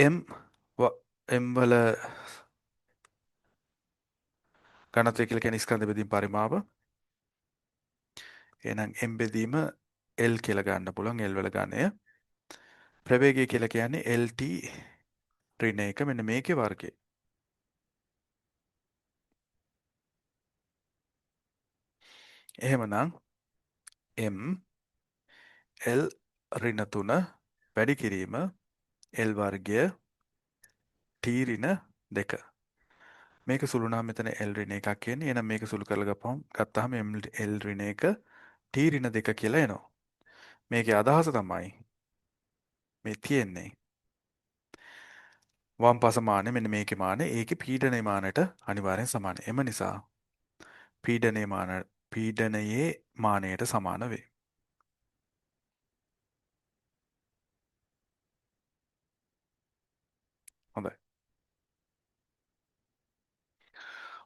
S1: M M වල ඝනත්වය කියලා කියන්නේ ස්කන්ධ බෙදීම පරිමාව. එහෙනම් M බෙදීම L කියලා ගන්න පුළුවන්. L වල ඝනය. ප්‍රවේගය කියලා කියන්නේ LT ඍණ 1 මෙන්න මේකේ වර්ගය. එහෙමනම් M L ඍණ 3 වැඩි කිරීම L වර්ගය T ඍණ 2. මේක සුළු නම් මෙතන L ඍණ 1ක් එන්නේ. එහෙනම් මේක සුළු කරලා ගත්තාම M L ඍණ 1 T ඍණ 2 කියලා එනවා. මේකේ අදහස තමයි මේ තියෙන්නේ වම් පස මානය මෙන්න මේකේ මානය ඒකේ පීඩනයේ මානයට අනිවාර්යෙන් සමානයි. එම නිසා පීඩනයේ මානයට සමාන වේ. හොඳයි.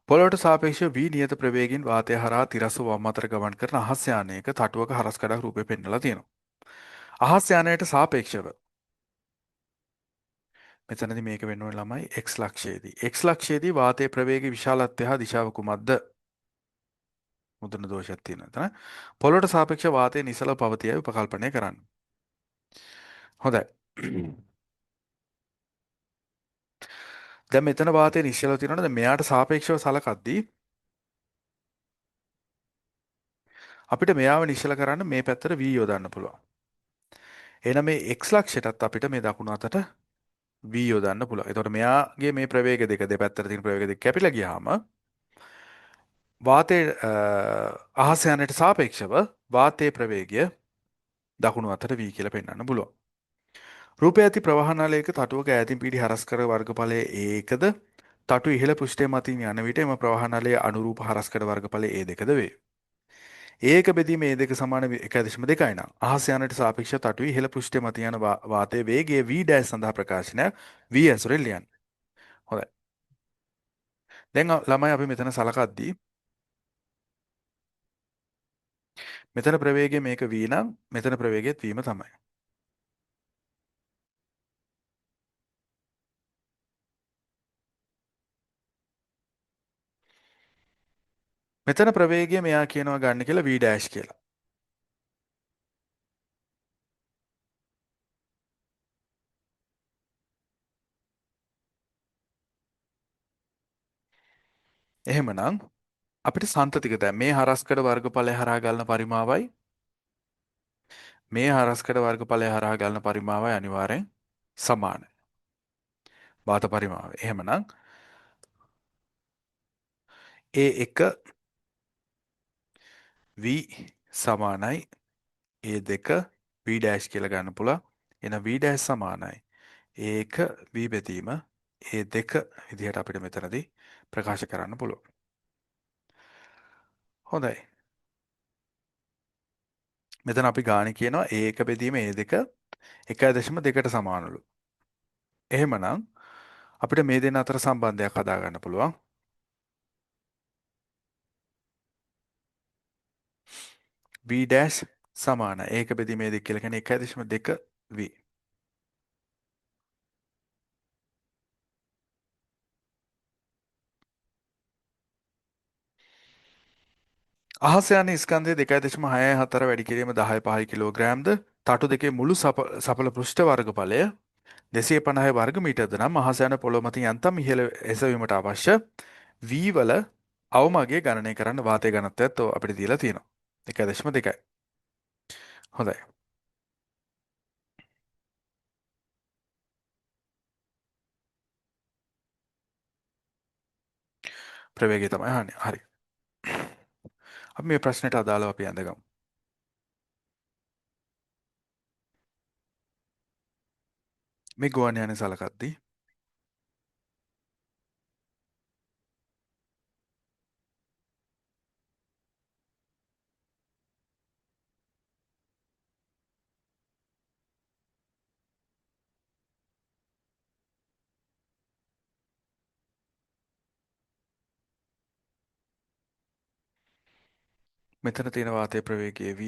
S1: පොළොවට සාපේක්ෂව V නියත ප්‍රවේගයෙන් වාතය හරහා තිරස්ව වම් අතට ගමන් කරන අහස් යානයක තටුවක හරස් කඩක් රූපය පෙන්වලා තියෙනවා. අහස් යානයට සාපේක්ෂව මෙතනදී මේක වෙන්න ඕනේ ළමයි x ලක්ෂයේදී. x ලක්ෂයේදී වාතයේ ප්‍රවේගයේ විශාලත්වය හා දිශාව කුමක්ද? මුද්‍රණ දෝෂයක් තියෙනවා එතන. පොළොවට සාපේක්ෂව වාතය නිසලව පවතී යයි උපකල්පනය කරන්න. හොඳයි. දැන් මෙතන වාතය නිශ්චලව තියෙනවනේ. දැන් මෙයාට සාපේක්ෂව සලකද්දී අපිට මෙයාව නිශ්චල කරන්න මේ පැත්තට V යොදන්න පුළුවන්. එහෙනම් මේ x ලක්ෂයටත් අපිට මේ දකුණු අතට V යොදන්න පුළුවන්. එතකොට මෙයාගේ මේ ප්‍රවේග දෙක දෙපැත්තට තියෙන ප්‍රවේග දෙක කැපිලා ගියාම වාතයේ අහස යන්නට සාපේක්ෂව වාතයේ ප්‍රවේගය දකුණු අතට V කියලා පෙන්වන්න පුළුවන්. රූපය ඇති ප්‍රවාහ නලයක තටුවක ඈතින් පීඩි හරස් කර වර්ගඵලයේ A1ද තටු ඉහළ පෘෂ්ඨය මතින් යන විට එම ප්‍රවාහ නලයේ අනුරූප හරස් කර වර්ගඵලයේ A2ද වේ. A1 බෙදීම A2 සමාන 1.2යි නම් අහස යන්නට සාපේක්ෂව තටු ඉහළ පෘෂ්ඨය මතින් යන වාතයේ වේගය V dash සඳහා ප්‍රකාශනයක් V ඇසුරෙන් ලියන්න. හොඳයි. දැන් ළමයි අපි මෙතන සලකද්දී මෙතන ප්‍රවේගය මේක V නම් මෙතන ප්‍රවේගයත් Vම තමයි. මෙතන ප්‍රවේගය මෙයා කියනවා ගන්න කියලා V dash කියලා. එහෙමනම් අපිට සන්තතික දැන් මේ හරස්කඩ වර්ගඵලය හරහා ගලන පරිමාවයි මේ හරස්කඩ වර්ගඵලය හරහා ගලන පරිමාවයි අනිවාර්යෙන් සමානයි. වාත පරිමාව. එහෙමනම් A1 V සමානයි A2 V dash කියලා ගන්න පුළුවන්. එහෙනම් V dash සමානයි A1 V බෙදීම A2 විදිහට අපිට මෙතනදී ප්‍රකාශ කරන්න පුළුවන්. හොඳයි. මෙතන අපි ගාණ කියනවා A1 බෙදීම A2 1.2ට සමානලු. එහෙමනම් අපිට මේ දෙන්න අතර සම්බන්ධයක් හදා ගන්න පුළුවන්. V dash සමාන A1 බෙදීම A2 කියලා කියන්නේ 1.2 V. අහස යන ස්කන්ධය 2.64 වැඩි කිරීම 10.5 කිලෝග්‍රෑම්ද තටු දෙකේ මුළු සපල පෘෂ්ඨ වර්ගඵලය 250 වර්ග මීටර්ද නම් අහස යන පොළොව මතින් යන්තම් ඉහළ එසවීමට අවශ්‍ය V වල අවමගය ගණනය කරන්න වාතයේ ඝනත්වයත් අපිට දීලා තියෙනවා. 1.2යි. හොඳයි. ප්‍රවේගය තමයි අහන්නේ. හරි. අපි මේ ප්‍රශ්නෙට අදාළව අපි ඇඳගමු. මේ ගුවන් යානය සලකද්දී මෙතන තියෙන වාතයේ ප්‍රවේගය V,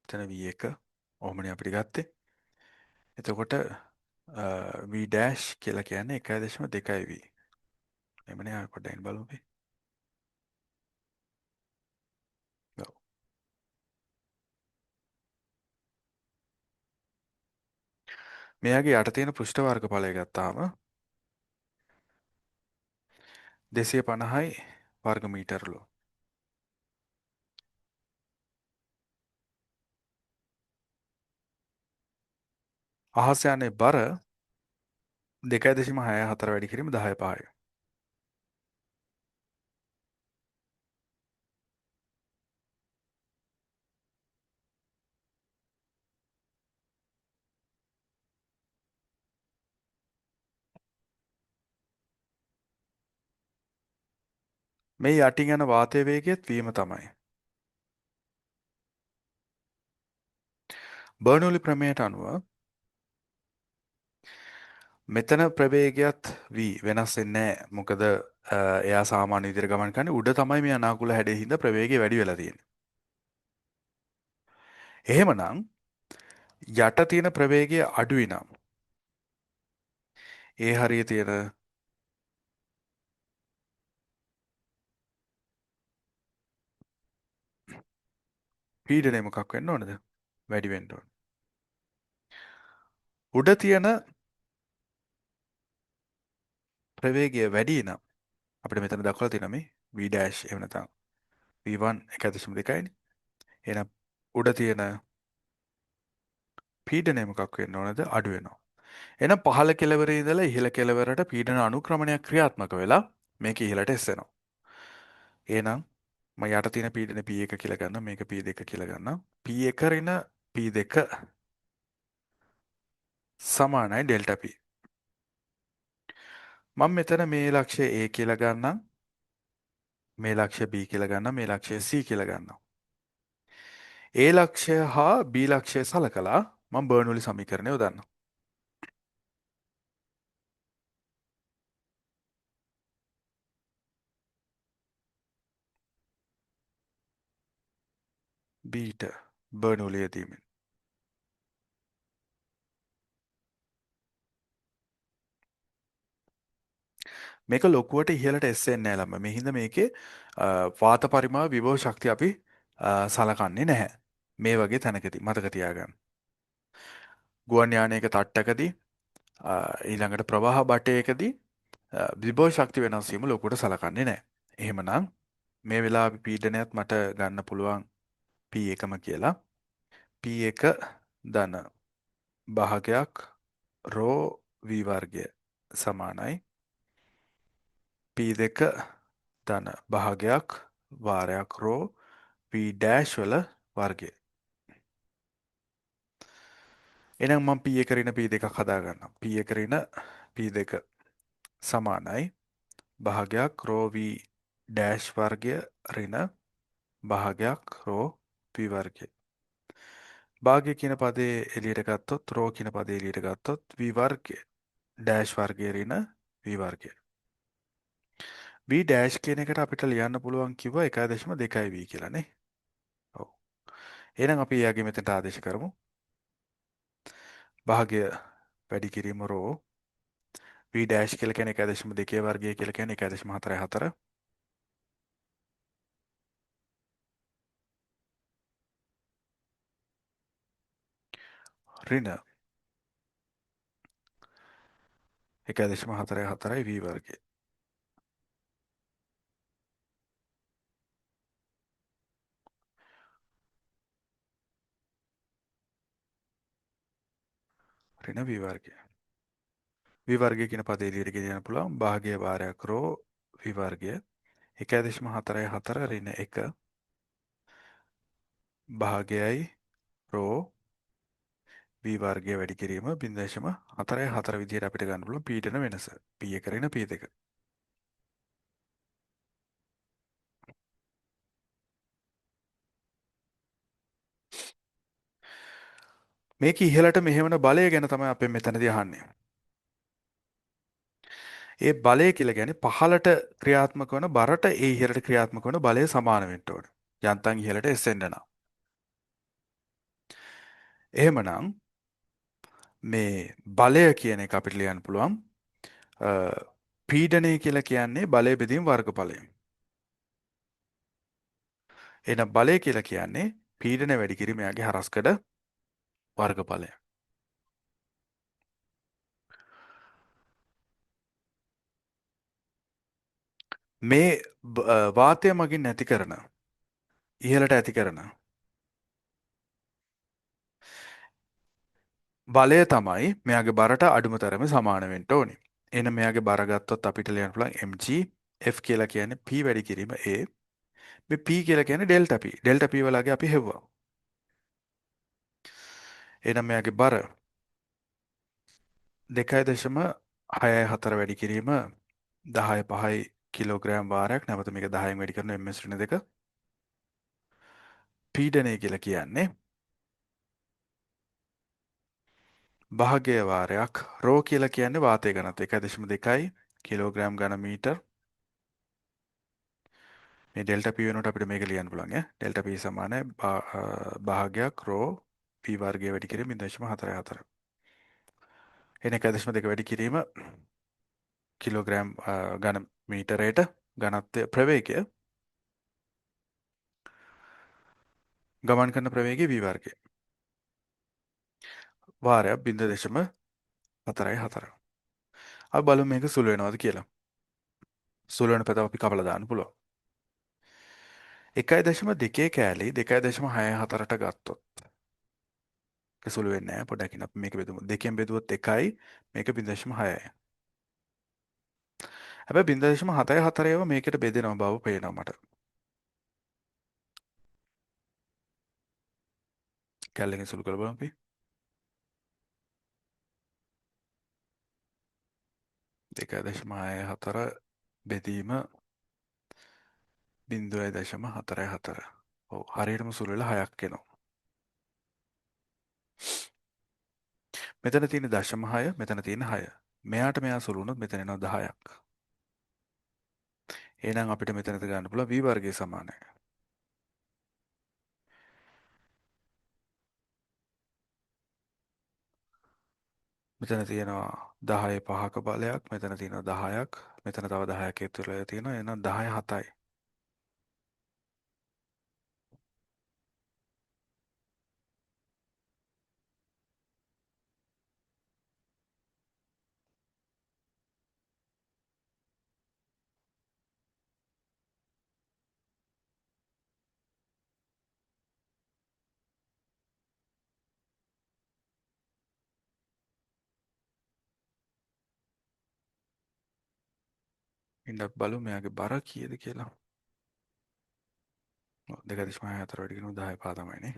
S1: මෙතන V1 ඔහොමනේ අපිට ගත්තේ. එතකොට V dash කියලා කියන්නේ 1.2 V. එමනේ ආයෙ පොඩ්ඩක් බලමු අපි. ඔව්. මෙයාගේ යට තියෙන පෘෂ්ඨ වර්ගඵලය ගත්තාම 250යි වර්ග මීටරලු. අහස යන්නේ බර 2.64 වැඩි කිරීම 10 පහයි. මේ යටින් යන වාතයේ වේගයත් වීම තමයි. බර්නූලි ප්‍රමේයට අනුව මෙතන ප්‍රවේගයත් V වෙනස් වෙන්නේ නැහැ. මොකද එයා සාමාන්‍ය විදිහට ගමන් කරන්නේ උඩ තමයි මේ අනාකූල හැඩයේ හින්දා ප්‍රවේගය වැඩි වෙලා තියෙන්නේ. එහෙමනම් යට තියෙන ප්‍රවේගය අඩුයි නම් ඒ හරිය තියෙන පීඩනය මොකක් වෙන්න ඕනද? වැඩි වෙන්න ඕන. උඩ තියෙන ප්‍රවේගය වැඩි නම් අපිට මෙතන දක්වලා තියෙනවා මේ V dash එහෙම නැත්නම් V1 1.2යිනේ. එහෙනම් උඩ තියෙන පීඩනය මොකක් වෙන්න ඕනද? අඩු වෙනවා. එහෙනම් පහළ කෙළවරේ ඉඳලා ඉහළ කෙළවරට පීඩන අනුක්‍රමණයක් ක්‍රියාත්මක වෙලා මේක ඉහළට එස්සෙනවා. එහෙනම් මම යට තියෙන පීඩන P1 කියලා ගන්නවා, මේක P2 කියලා ගන්නවා. P1 ඍණ P2 සමානයි ඩෙල්ටා P. මම මෙතන මේ ලක්ෂ්‍ය A කියලා ගන්නම්, මේ ලක්ෂ්‍ය B කියලා ගන්නම්, මේ ලක්ෂ්‍ය C කියලා ගන්නවා. A ලක්ෂ්‍ය හා B ලක්ෂ්‍ය සලකලා මම බර්නූලි සමීකරණය යොදන්නම්. B ට බර්නූලි යෙදීමෙන් මේක ලොකුවට ඉහළට එස්සෙන්නේ නැහැ ළමයි. මේ හින්දා මේකේ වාත පරිමාව විභව ශක්තිය අපි සලකන්නේ නැහැ. මේ වගේ තැනකදී මතක තියාගන්න. ගුවන් යානයක තට්ටකදී ඊළඟට ප්‍රවාහ බටයකදී විභව ශක්ති වෙනස් වීම ලොකුවට සලකන්නේ නැහැ. එහෙමනම් මේ වෙලාවේ පීඩනයත් මට ගන්න පුළුවන් P1ම කියලා. P1 ධන භාගයක් රෝ V වර්ගය සමානයි P2 ධන භාගයක් වාරයක් රෝ V dash වල වර්ගය. එහෙනම් මම P1 ඍණ P2 හදා ගන්නවා. P1 ඍණ P2 සමානයි භාගයක් රෝ V dash වර්ගය ඍණ භාගයක් රෝ V වර්ගය. භාගය කියන පදේ එළියට ගත්තොත් රෝ කියන පදේ එළියට ගත්තොත් V වර්ගය ඩෑෂ් වර්ගය ඍණ V වර්ගය. V dash කියන එකට අපිට ලියන්න පුළුවන් කිව්වා 1.2 V කියලා නේ. ඔව්. එහෙනම් අපි එයාගේ මෙතනට ආදේශ කරමු. භාගය වැඩි කිරීම රෝ V dash කියලා කියන්නේ 1.2 වර්ගය කියලා කියන්නේ 1.44. ඍණ 1.44යි V වර්ගය. ඍණ V වර්ගය. V වර්ගය කියන පදේ එළියට ගෙන යන්න පුළුවන්. භාගය වාරයක් රෝ V වර්ගය 1.44 ඍණ 1 භාගයයි රෝ V වර්ගය වැඩි කිරීම 0.44 විදිහට අපිට ගන්න පුළුවන් පීඩන වෙනස. P1 ඍණ P2. මේක ඉහළට මෙහෙවන බලය ගැන තමයි අපෙන් මෙතනදී අහන්නේ. ඒ බලය කියලා කියන්නේ පහළට ක්‍රියාත්මක වන බරට ඒ ඉහළට ක්‍රියාත්මක වන බලය සමාන වෙන්න ඕනේ. යන්තම් ඉහළට එසෙන්න නම්. එහෙමනම් මේ බලය කියන එක අපිට ලියන්න පුළුවන් පීඩනය කියලා කියන්නේ බලය බෙදීම වර්ගඵලය. එහෙනම් බලය කියලා කියන්නේ පීඩන වැඩි කිරීම එයාගේ හරස්කඩ වර්ගඵලය. මේ වාතය මගින් ඇති කරන ඉහළට ඇති කරන බලය තමයි මෙයාගේ බරට අඩුම තරමේ සමාන වෙන්න ඕනේ. එහෙනම් මෙයාගේ බර ගත්තොත් අපිට ලියන්න පුළුවන් mg F කියලා කියන්නේ P වැඩි කිරීම A. මේ P කියලා කියන්නේ ඩෙල්ටා P. Delta P වලගේ අපි හෙව්වා. එහෙනම් මෙයාගේ බර 2.64 වැඩි කිරීම 10.5 කිලෝග්‍රෑම් වාරයක්. නැවත මේක 10න් වැඩි කරන ms ඍණ 2. පීඩනය කියලා කියන්නේ භාගය වාරයක් රෝ කියලා කියන්නේ වාතය ඝනත්වය 1.2 කිලෝග්‍රෑම් ඝන මීටර්. මේ ඩෙල්ටා P වෙනකොට අපිට මේක ලියන්න පුළුවන් ඈ. ඩෙල්ටා P සමානයි භාගයක් රෝ P වර්ගය වැඩි කිරීම 0.44. එන 1.2 වැඩි කිරීම කිලෝග්‍රෑම් ඝන මීටරයට ඝනත්වය ප්‍රවේගය ගමන් කරන ප්‍රවේගය V වර්ගය වාරයක් 0.44. අපි බලමු මේක සුළු වෙනවද කියලා. සුළු වෙන පැත්ත අපි කපලා දාන්න පුළුවන්. 1.2 කෑලි 2.64ට ගත්තොත් ඒක සුළු වෙන්නේ නැහැ. පොඩ්ඩක් ඉන්න අපි මේක බෙදමු. දෙකෙන් බෙදුවොත් 1යි මේක 0.6යි. හැබැයි 0.74 ඒවා මේකට බෙදෙනවා බව පේනවා මට. කැලලකින් සුළු කරලා බලමු අපි. 2.64 බෙදීම 0.44. ඔව් හරියටම සුළු වෙලා 6ක් එනවා. මෙතන තියෙන 0.6 මෙතන තියෙන 6. මෙයාට මෙයා සුළු වුණොත් මෙතන එනවා 10ක්. එහෙනම් අපිට මෙතනද ගන්න පුළුවන් V වර්ගය සමානයි. මෙතන තියෙනවා 10 පහක බලයක්, මෙතන තියෙනවා 10ක්, මෙතන තව 10ක් එකතු වෙලා තියෙනවා. එහෙනම් 10 7යි. ඉන්නත් බලමු මෙයාගේ බර කීයද කියලා. ඔව් 2.64 වැඩි කරනවා 10 පහ තමයි නේ.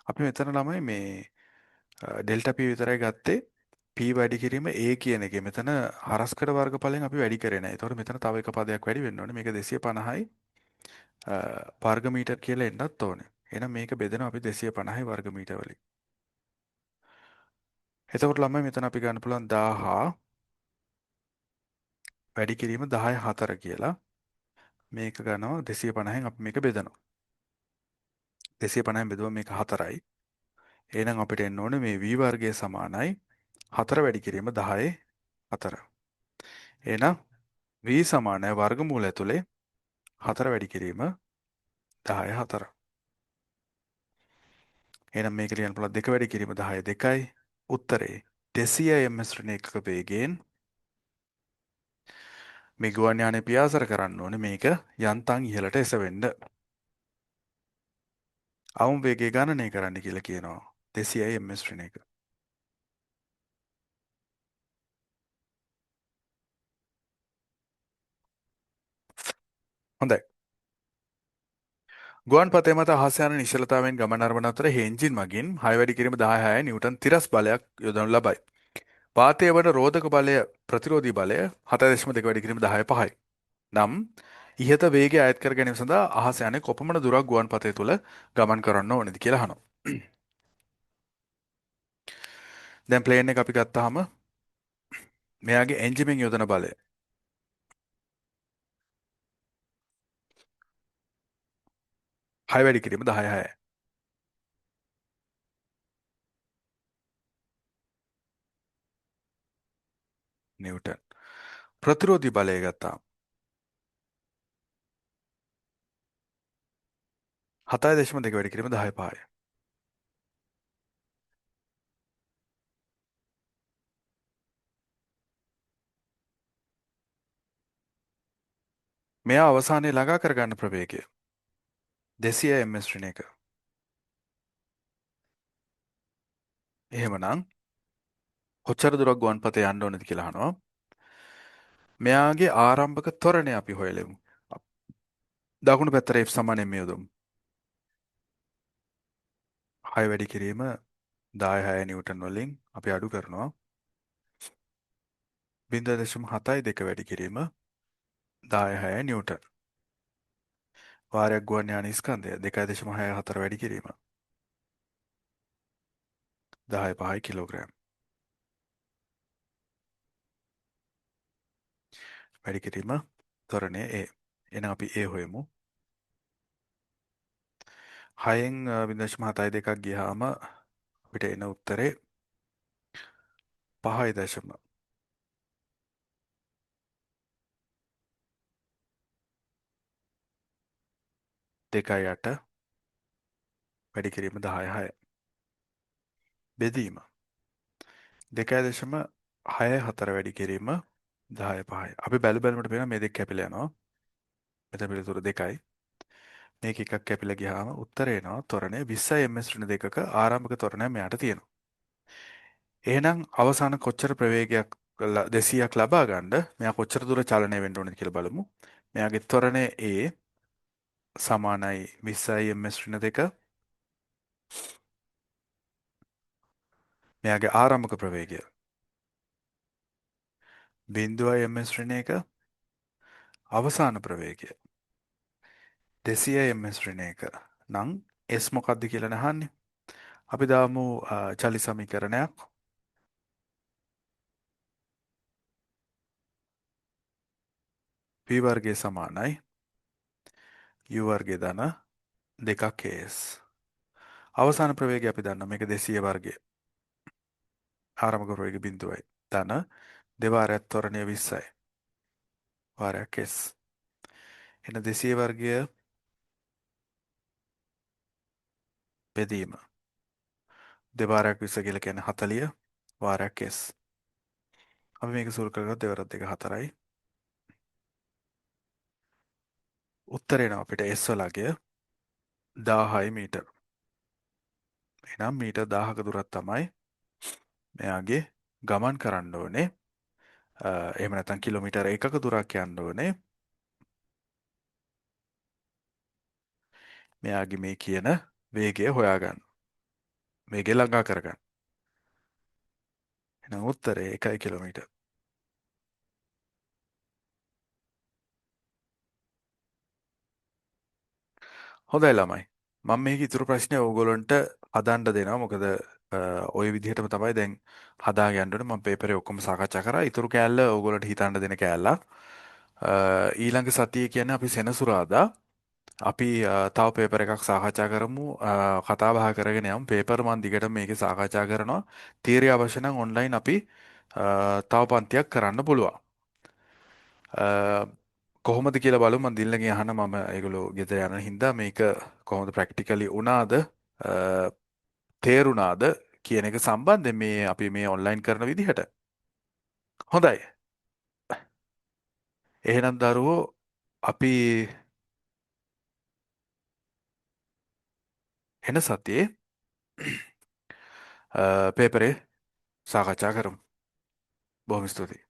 S1: අපි මෙතන ළමයි මේ ඩෙල්ටා P විතරයි ගත්තේ. P වැඩි කිරීම A කියන එකේ මෙතන හරස්කඩ වර්ගඵලයෙන් අපි වැඩි කරේ නෑ. ඒතකොට මෙතන තව එක පදයක් වැඩි වෙන්න ඕනේ. මේක 250යි වර්ග මීටර් කියලා එන්නත් ඕනේ. එහෙනම් මේක බෙදෙනවා අපි 250යි වර්ග මීටර වලින්. එතකොට ළමයි මෙතන අපි ගන්න පුළුවන් 1000 වැඩි කිරීම 10 4 කියලා. මේක ගන්නවා 250න් අපි මේක බෙදනවා. 250න් බෙදුවම මේක 4යි. එහෙනම් අපිට එන්න ඕනේ මේ V වර්ගය සමානයි 4 වැඩි කිරීම 10 4. එහෙනම් V සමානයි වර්ගමූල ඇතුලේ 4 වැඩි කිරීම 10 4. එහෙනම් මේක ලියන්න පුළුවන් 2 වැඩි කිරීම 10 2යි. උත්තරේ 200 ms ඍණ එකක වේගයෙන් මේ ගුවන් යානය පියාසර කරන්න ඕනේ මේක යන්තම් ඉහළට එසවෙන්න. අවම වේගය ගණනය කරන්න කියලා කියනවා. 200 ms ඍණ එක. හොඳයි. ගුවන් පථය මත අහස යන නිශ්චලතාවයෙන් ගමන් අරඹන අතර එන්ජින් මගින් 6 වැඩි කිරීම 10 6 නිව්ටන් තිරස් බලයක් යොදනු ලබයි. වාතය වන රෝධක බලය ප්‍රතිරෝධී බලය 7.2 වැඩි කිරීම 10 5යි. නම් ඉහත වේගය අයත් කර ගැනීම සඳහා අහස යන්නේ කොපමණ දුරක් ගුවන් පථය තුල ගමන් කරන්න ඕනේද කියලා අහනවා. දැන් ප්ලේන් එක අපි ගත්තාම මෙයාගේ එන්ජිමෙන් යොදන බලය 6 වැඩි කිරීම 10 6 නිව්ටන්. ප්‍රතිරෝධී බලය ගත්තාම 7.2 වැඩි කිරීම 10 5යි. මෙයා අවසානයේ ළඟා කරගන්න ප්‍රවේගය 200 ms ඍණ එක. එහෙමනම් කොච්චර දුරක් ගුවන්පතේ යන්න ඕනද කියලා අහනවා. මෙයාගේ ආරම්භක ත්වරණය අපි හොයලෙමු. දකුණු පැත්තට F සමාන m යොදමු. 6 වැඩි කිරීම 10 6 නිව්ටන් වලින් අපි අඩු කරනවා. 0.72 වැඩි කිරීම 10 6 නිව්ටන්. වාරයක් ගුවන් යාන ස්කන්ධය 2.64 වැඩි කිරීම 10 5 කිලෝග්‍රෑම්. වැඩි කිරීම ත්වරණය A. එහෙනම් අපි A හොයමු. 6න් 0.72ක් ගියාම අපිට එන උත්තරේ 5 දශම දෙකයි අට වැඩි කිරීම 10 6 බෙදීම 2.64 වැඩි කිරීම 10 5යි. අපි බැලු බැලමුට පේනවා මේ දෙක කැපිලා යනවා. මෙතන පිළිතුර 2යි. මේක එකක් කැපිලා ගියාම උත්තරේ එනවා ත්වරණය 20 ms ඍණ දෙකක ආරම්භක ත්වරණය මෙයාට තියෙනවා. එහෙනම් අවසාන කොච්චර ප්‍රවේගයක් 200ක් ලබා ගන්න මෙයා කොච්චර දුර චලනය වෙන්න ඕනද කියලා බලමු. මෙයාගේ ත්වරණය A සමානයි 20 ms ඍණ දෙක. මෙයාගේ ආරම්භක ප්‍රවේගය 0 ms ඍණ එක. අවසාන ප්‍රවේගය 200 ms ඍණ එක. නම් S මොකක්ද කියලා නහන්නේ. අපි දාමු චලි සමීකරණයක්. V වර්ගය සමානයි U වර්ගය ධන දෙකක් AS. අවසාන ප්‍රවේගය අපි දන්නවා මේක 200 වර්ගය. ආරම්භක ප්‍රවේගය බිංදුවයි. ධන දෙවාරයක් ත්වරණය 20යි. වාරයක් S. එන 200 වර්ගය බෙදීම දෙවාරයක් 20 කියලා කියන්නේ 40 වාරයක් S. අපි මේක සුළු කරගත්තොත් දෙවරක් දෙක 4යි. උත්තරේ එනවා අපිට S වලගය 1000යි මීටර්. එහෙනම් මීටර් 1000ක දුරක් තමයි මෙයාගේ ගමන් කරන්න ඕනේ. එහෙම නැත්නම් කිලෝමීටර් එකක දුරක් යන්න ඕනේ. මෙයාගේ මේ කියන වේගය හොයාගන්න. වේගය ළඟා කරගන්න. එහෙනම් උත්තරේ 1 කිලෝමීටර්. හොඳයි ළමයි. මම මේක ඉතුරු ප්‍රශ්නේ ඕගොල්ලන්ට හදන්න දෙනවා. මොකද ඔය විදිහටම තමයි දැන් හදාගෙන යන්න ඕනේ. මම පේපරේ ඔක්කොම සාකච්ඡා කරා. ඉතුරු කෑල්ල ඕගොල්ලන්ට හිතන්න දෙන කෑල්ලක්. ඊළඟ සතියේ කියන්නේ අපි සෙනසුරාදා අපි තව පේපර් එකක් සාකච්ඡා කරමු. කතා බහ කරගෙන යමු. පේපර් මම දිගටම මේකේ සාකච්ඡා කරනවා. තියරි අවශ්‍ය නම් ඔන්ලයින් අපි තව පන්තියක් කරන්න පුළුවන්. කොහොමද කියලා බලමු. මම දිල්ලගෙන් අහන, මම ඒගොල්ලෝ ගෙදර යන හින්දා මේක කොහොමද ප්‍රැක්ටිකලි වුණාද, තේරුණාද කියන එක සම්බන්ධයෙන් මේ අපි මේ ඔන්ලයින් කරන විදිහට. හොඳයි. එහෙනම් දරුවෝ අපි එන සතියේ පේපරේ සාකච්ඡා කරමු. බොහොම ස්තුතියි.